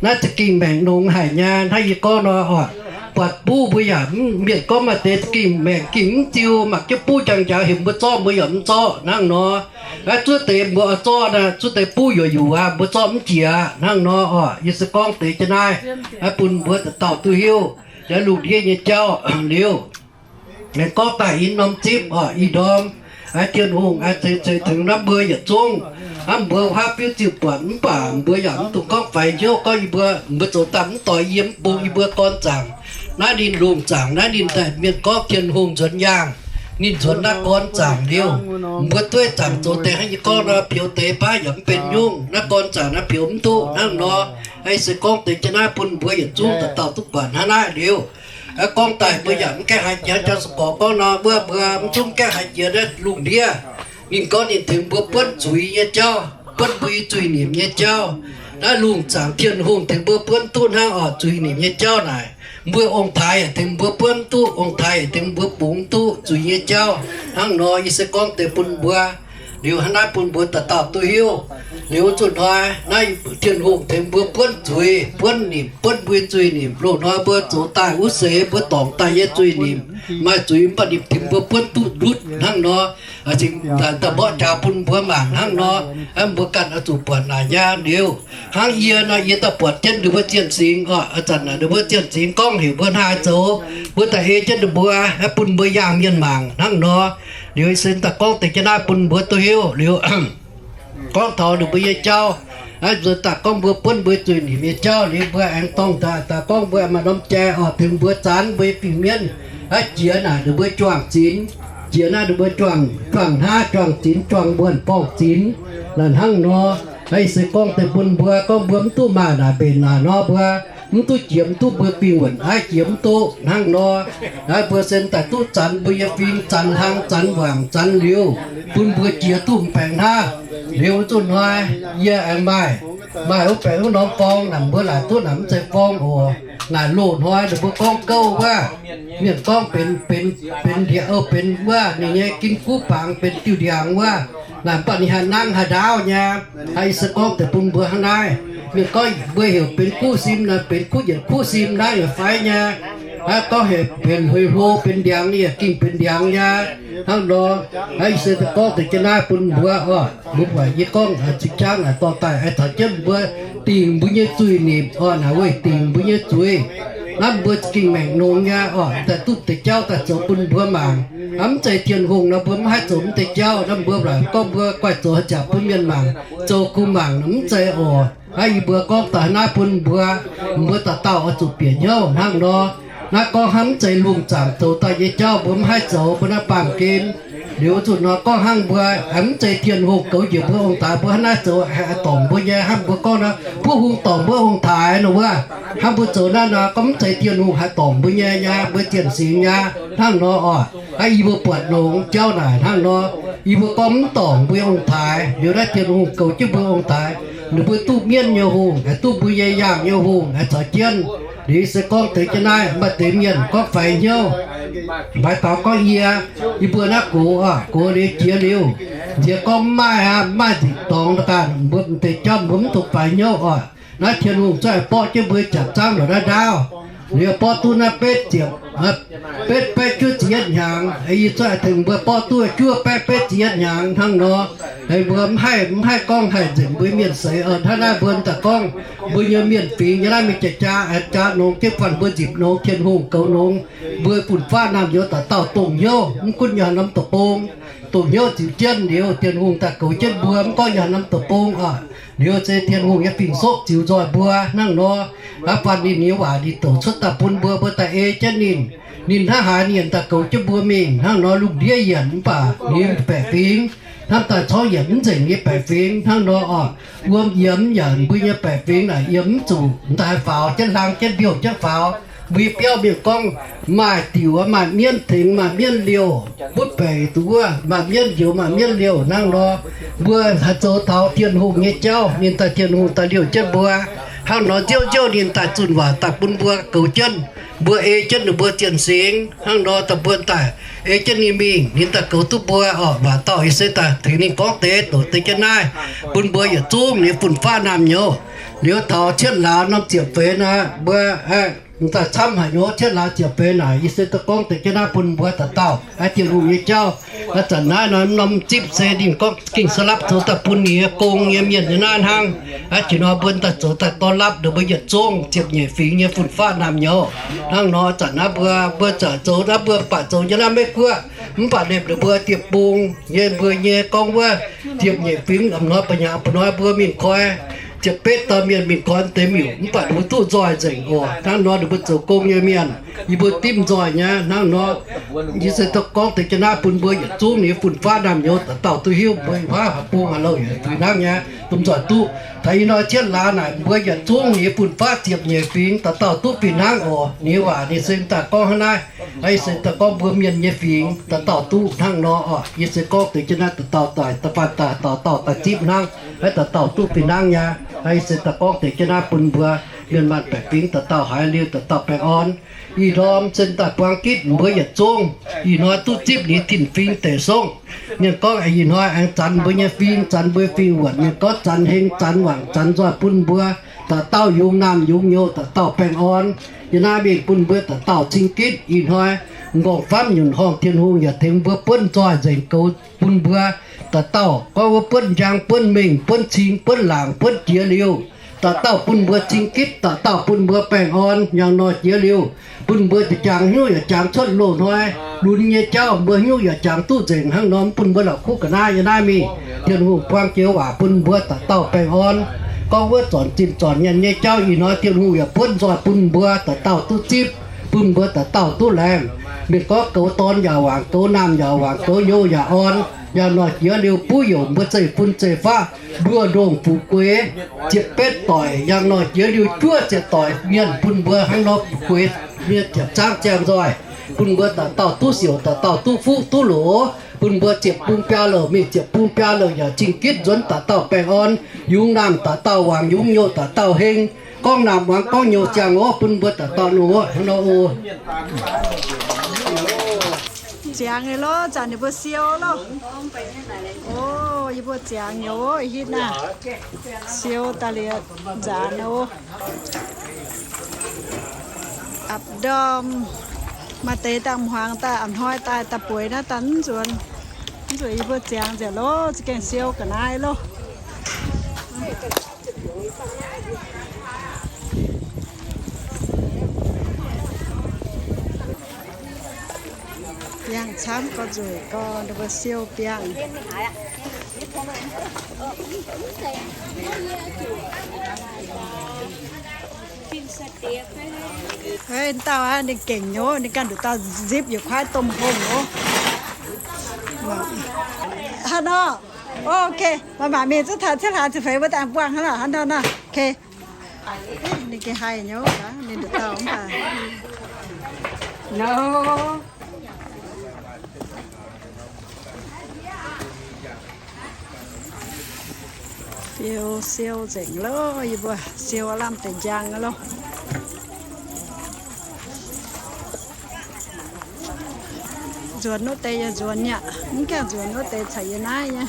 Naaiv za'gengh maengc nongx haic nyei. Hnangv yie gorngv nor oc, buatc buv mbuo yaac mv, mienh gorngv maaih deix za'gengh maengc gengh mv ziu, mangc jienv buv njang-njaaux heuc mbuo zorqv mbuo yaac mv zorqv hnangv nor. Naaiv zuov deix mbuo oix zorqv naaic, zuov deix buv yuoqc yuqc aqv, mbuo zorqv mv jiex hnangv nor oc. Yie se gorngv deix jienv naaiv, naaiv bun mbuo dauh dauh duqv hiuv. Naaiv lungh ndiev nyei jauv liuz, aengx gorngv daaih i norm zipv oc, i ndorm, aa, Tin-Hungh aa, ceix ceix tengx naaiv mbuo yietc zungv. Aa, mbuo haav biuv ziuh buatc mv baac mbuo yaac mv dungx gorngv faix hnyouv gorngv yie mbuo, mbuo zoux daaih mv doix yie mv bung yie mbuo gorn zaangc. Naaiv ninh lungh zaangc, naaiv ninh daaih mienh gorngv Tin-Hungh nzuonx yaangh, ninh nzuonx naaiv gorn zaangc liuz, mbuo dueiv zaangc zoux deix hnangv yie gorngv nor, peux deix baav yaac mv benx nyungc. Naaiv gorn zaangc naaiv peux mv duqv hnangv nor. Aa, se gorngv deix jienv naaiv bun mbuo yietc zungv dauh dauh duqv buatc hnangv naaiv liuz, aa, gorngv daaih mbuo yaac mv gaengh haiz jiex, jang se gorx gorngv nor, wuov mbuo mv zungv gaengh haiz jiex naaiv lungh ndiev. Ninh gorngv ninh tengx mbuo buonv zuiz nyei jauv, buonv mbuo zuiz-nimc nyei jauv. Naaiv lungh zaangc Tin-Hungh tengx mbuo buonv duqv hnangv oc, zuiz-nimc nyei jauv naaic. Mbuo ong-taaix yaac tengx mbuo buonv duqv, ong-taaix yaac tengx mbuo bungx duqv zuiz nyei jauv. Hnangv nor yie se gorngv deix bun mbuo, liuz hnangv naaiv bun mbuo dauh dauh duqv hiuv. Liuz zuqc hnoi naaiv Tin-Hungh tengx mbuo buonv zuiz, buonv nimc, buonv mbuo zuiz-nimc. Loz-hnoi mbuo zoux daaih wuov seix mbuo dorngc daaih nyei zuiz-nimc, maaih zuiz mv baac ninh tengx mbuo buonv duqv ndutv hnangv nor. Cingx daaih mborqv jaax bun mbuo mangc hnangv nor. Mbuo ganh oix zuqc buatc naaic nyei liuz, hnangv yie nor, yie daaih buatc jienv ninh mbuo zienh singx oc. Ih zanc naaic ninh mbuo zienh singx gorngv heuc mbuo hnangv haaix zoux, mbuo daaih ei jienv ninh mbuo, bun mbuo yaangh mienh mangc hnangv nor. Liuz se daaih gorngv deix jienv naaiv bun mbuo duqv hiuv liuz, gorngv taux ninh mbuo nyei jauv, aa, nzuonx daaih gorngv mbuo buonv mbuo zuiz-nimc nyei jauv liuz, mbuo aengx dorngh daaih daaih gorngv mbuo maaih norm jai oc, tengx mbuo zanc mbuo nyei fin-mienv, aa, jiex naaic ninh mbuo juangc zinx, jiex naaiv ninh mbuo juangc, juangc hnaav, juangc zinx, juangc wuonh, borngz zinx, naaic hnangv nor. Aa, se gorngv deix bun mbuo, gorngv mbuo mv duqv maaih naaic mbenc naaic nor, mbuo mv duqv jiex mv duqv mbuo fingx wuonc aiv jiex mv duqv hnangv nor. Aa, mbuo sen daaih duqv zanc mbuo nyei fingx, zanc hlang, zanc wangc, zanc liuz, bun mbuo jiex duqv m'baengx hnaav. Liuz zuqc hnoi yie aengx maaih, maaih wuov baengx wuov norm forng naaic, mbuo laaic duqv naaic mv zeiz forng oc. Naaic loz-hnoi ninh mbuo gorngv gouv wuov, mienh gorngv benx, benx, benx ndieqc, benx wuov ninh nyei gin guv bangx benx diuh ndiangx wuov. Naaic mv baac ninh haih nangv haih ndaauv nyei. Aa, yie se gorngv deix bun mbuo hnangv naaiv. Mienh gorngv mbuo heuc benx kuv sim naaic, benx kuv yietc kuv sim naaiv yaac fai nyei. Aa, gorngv heuc benx hueix hlo benx ndiangx yaac gengh benx ndiangx nyei. Hnangv nor, aa, yie se gorngv deix jienv naaiv bun mbuo oc. Mbuo buatc yie gorngv zinh jangv naaic dorh daaih, aa, taux jienv mbuo dingc mbuo nyei zuiz-nimc oc. Naaic weic dingc mbuo nyei zuiz. Naaiv mbuo za'gengh maengc nongx nyei oc, daaih duqv deix jauv daaih zoux bun mbuo mangc. Aa, mv zeiz Tin-Hungh nor, mbuo mv haih zoux mv deix jauv. Naaiv mbuo laaic gorngv mbuo guaih zoux haaix ziangh bun mienh mangc, zoux kungx mangc nor mv zeiz oc. Aa, yie mbuo gorngv daaih naaiv bun mbuo, mbuo dauh dauh oix zuqc bieqc hnyouv hnangv nor. Naaiv gorngv hnangv mv zeiz lungh zaangc zoux daaih nyei jauv mbuo mv haih zoux, mbuo naaiv baamh gen. Liuz zuqc nor gorngv hnangv mbuo, aa, mv zeiz Tin-Hungh goux njiec mbuo ong-taaix, mbuo hnangv naaiv zoux haih dorngc mbuo nyei. Hnangv mbuo gorngv nor, buov hung dorngc mbuo ong-taaix nor wuov. Hnangv mbuo zoux naaiv nor gorngv mv zeiz Tin-Hungh haih dorngc mbuo nyei, nyei mbuo zienh singx nyei. Hnangv nor oc. Aa, yie mbuo buatc longx jauv naaic hnangv nor. Yie mbuo gorngv mv dorngc mbuo ong-taaix, liuz naaiv Tin-Hungh goux jienv mbuo ong-taaix. Ninh mbuo duqv mienv nyei hungh, haih duqv mbuo nyei yaangh nyei hungh, haih caux jienv. Liuz se gorngv deix jienv naaiv maaih deix mienh gorngv faix hnyouv. Maaih taux gorngv yie, yie mbuo naaiv gox oc, gox liuz jiex liuz, nziex gorngv mv maaih aqv, mv maaih nzipc dorngx daaih, mbuo m'deix jauv mbuo mv dungx faix hnyouv oc. Naaiv Tin-Hungh cuotv borqv jienv mbuo jaax zaangv lorqc naaiv ndaauv. Liuz borqv duqv naaiv betv ziepc, betv baeqv juov ziepc yietv hnyangx, yie cuotv tengx mbuo borqv duqv juov baeqv betv ziepc yietv hnyangx hnangv nor. Mbuo mv haih, mv haih gorngv haih nzengc mbuo mienh seix oc. Hnangv naaiv mbuo daaih gorngv mbuo nyei mienh fingx nyei naaiv mingh jaax jaax, jaax nongx jienv faanh mbuo nzipc nongx, Tin-Hungh goux nongx. Mbuo fun-faqv naamh nyouz dauh dauh dongh hnyouv, mv gunv yiem haaix norm deic-bung, dongh hnyouv ziux jienv liuz, Tin-Hungh daaih goux jienv mbuo, mv gorngv yiem haaix norm deic-bung oc. Liuz se Tin-Hungh nyei fingx-soqv ziux nzoih mbuo hnangv nor. Hnangv faanh ninh nyei waac ninh douc cuotv daaih bun mbuo, mbuo daaih ei jienv ninh. Ninh hnangv haaix ninh daaih goux jienv mbuo mingh hnangv nor. Lungh ndiev yienc mv baac ninh baeqc fingx, hnamv daaih corc yienc mv nzengc nyei baeqc fingx hnangv nor oc. Wuom yiemx yaac mbuo nyei baeqc fingx naaic yiem mv zuqc, daaih faaux jienv hlang jienv mbiouh jienv faaux. Mbuo biauv mienh gorngv, maaih diuc maaih mienv tengx, maaih mienv liouh, butv baengc duqv wuov, maaih mienv njoux maaih mienv liouh hnangv nor. Mbuo haih zoux taux Tin-Hungh nyei jauv, ninh daaih Tin-Hungh daaih liouh jienv mbuo. Hnangv nor nziouv nziouv ninh daaih zunh waac daaih bun mbuo goux jienv. Mbuo ei jienv ninh mbuo zien singx hnangv nor daaih mbuo daaih ei jienv ninh mingh, ninh daaih goux duqv mbuo oc. Waac dauh yie se daaih tengx ninh gorngv deix doqc deix jienv naaiv bun mbuo yietc zungv nyei fun-faqv naamh nyouz. Liuz taux cietv laaz norm ziepc feix naaiv mbuo daaih camv haic nyei. Cietv laaz ziepc feix naaic yie se daaih gorngv deix jienv naaiv bun mbuo dauh dauh aqv, Tin-Hungh nyei jauv. Aqv, zanc naaiv norm zipv se ninh gorngv Ging-Sou lapv zoux daaih bun ninh nyei gong nyei mienh nyei naaiv hnangv. Aqv, jiex nor mbuo daaih zoux daaih dorn lapv ninh mbuo yietc zungv ziepc nyeic fingx nyei fun-faqv naamh nyouz. Hnangv nor zanc naaiv mbuo, mbuo zanc zoux naaiv mbuo baac zoux nyei naaiv Meiv-Guoqv, mv baac liemh ninh mbuo dieh bung nyei mbuo nyei gorngv wuov ziepc nyeic fingx a'hnoi ba'hnyangx ba'hnoi mbuo mingh koi ziepc betv dauh mienh mingh koi deix miuc, mv baac ninh mbuo duqv nzoih nzengc oc. Hnangv nor ninh mbuo zoux gong nyei mienh, yie mbuo dimv nzoih nyei. Hnangv nor yie se daaih gorngv deix jienv naaiv bun mbuo yietc zungv nyei fun-faqv naamh nyouz dauh dauh duqv hiuv, mbuo haaix bung haaix louh yaac fih hnangv nyei, domh nzoih duqv. Taux ih hnoi cietv laaz naaic mbuo yietc zungv nyei fun-faqv ziepc nyeic fingx dauh dauh duqv fih hnangv oc. Ninh nyei waac ninh se daaih gorngv hnangv naaiv. Aqv, se daaih gorngv mbuo mienh nyei fingx dauh dauh duqv hnangv nor oc. Yie se gorngv deix jienv naaiv dauh dauh daaih, da'faanh daaih dauh dauh daaih zipv hnangv. Aqv, dauh dauh duqv fih hnangv nyei. Aqv, yie se daaih gorngv deix jienv naaiv bun mbuo mienh maanh baeqc fingx dauh dauh haiz liuz dauh dauh baengh orn. Ih ndorm se daaih buang gitv mbuo yietc zungv ih hnoi duqv zipv ninh tin-fingx deic songv. Mienh gorngv ih hnoi aengx zanx mbuo nyei fing, zanx mbuo fingx wuonc. Mienh gorngv zanx heng, zanx wangc, zanx nzoih bun mbuo dauh dauh yungz naamh yungz nyouz, dauh dauh baengh orn. Yie naaiv mingh bun mbuo dauh dauh cing gitv. Ih hnoi m'nqorngv famv nyunc horngh Tin-Hungh yaac tengx mbuo buonv nzoih nzengc goux bun mbuo dauh dauh. Gorngv wuov buonv njang, buonv mengh, buonv cing, buonv laangc, buonv jiex liuz, dauh dauh bun mbuo cing gitv, dauh dauh bun mbuo baengh orn. Njang nor jiex liuz, bun mbuo jangx hnyouv yaac jangx cuotv loz-hnoi lunx nyei jauv, mbuo hnyouv yaac jangx duqv nzengc hnangv nor, bun mbuo la'kuqv ga'naaiv yie naaiv mingh. Tin-Hungh buang joux waac bun mbuo dauh dauh baengh orn. Gorngv wuov zornc zinh zornc nyaanh nyei jauv ih hnoi Tin-Hungh yaac buonv nzoih bun mbuo dauh dauh duqv zipv, bun mbuo dauh dauh duqv laengz. Mienh gorngv goux dorn yaac wangc, goux naamh yaac wangc, goux nyouz yaac orn. Njang nor jiex liuz buv youc mbuo zeiv-fun zeiv-faqv, nduoh ndongh fu'jueiv, ziepc betv doic. Njang nor jiex liuz juov ziepc doic mienh bun mbuo hnangv nor fu'jueiv mienh ziepc zaangv ziangh nzoih, bun mbuo dauh dauh duqv siouc, dauh dauh duqv fuqv duqv loz, bun mbuo ziepc bung biaa louh mingh ziepc bung biaa louh yaac cing gitv nzuonx dauh dauh baengh orn, yungz naamh dauh dauh wangc, yungz nyouz dauh dauh heng, gorngv naamh muangx gorngv nyouz ziangh oc, bun mbuo dauh dauh nor oc. Ziangx nyei lov, zanc yie mbuo siou lov. O, yie mbuo ziangx nyei oc, hitv naaiv siou daaih liuz nzaanx oc. Apc ndorm maaih deix dangh hmuangx daaih, a'hnoi daaih, daaih bueix naaiv daaih mv nzuonx. Mv nzuonx yie mbuo ziangx nzengc lov, za'gengh siou ga'naaiv lov. Biangh camv gorx nzueic gorx, ninh mbuo siou biangh. Hei, dauh aqv, ninh gengh nyei, ninh ganh nduqc dauh nzipc yietc kuaaiv domh hngongx oc. Hnangv nor, ok, maaih mangc mingh zuqc taux cietv hlaax ziepc feix mbuo daaih buangh hnangv nor, hnangv nor, ok. Ninh gengh haih nyei, ninh nduqc dauh mv baac. Siou, siou nzengc loh, yie mbuo siou lamh deix njang loh. Nzuonx wuov deix yaac nzuonx nyei aqv, mv gaengh nzuonx wuov deix caux yie naaiv nyei.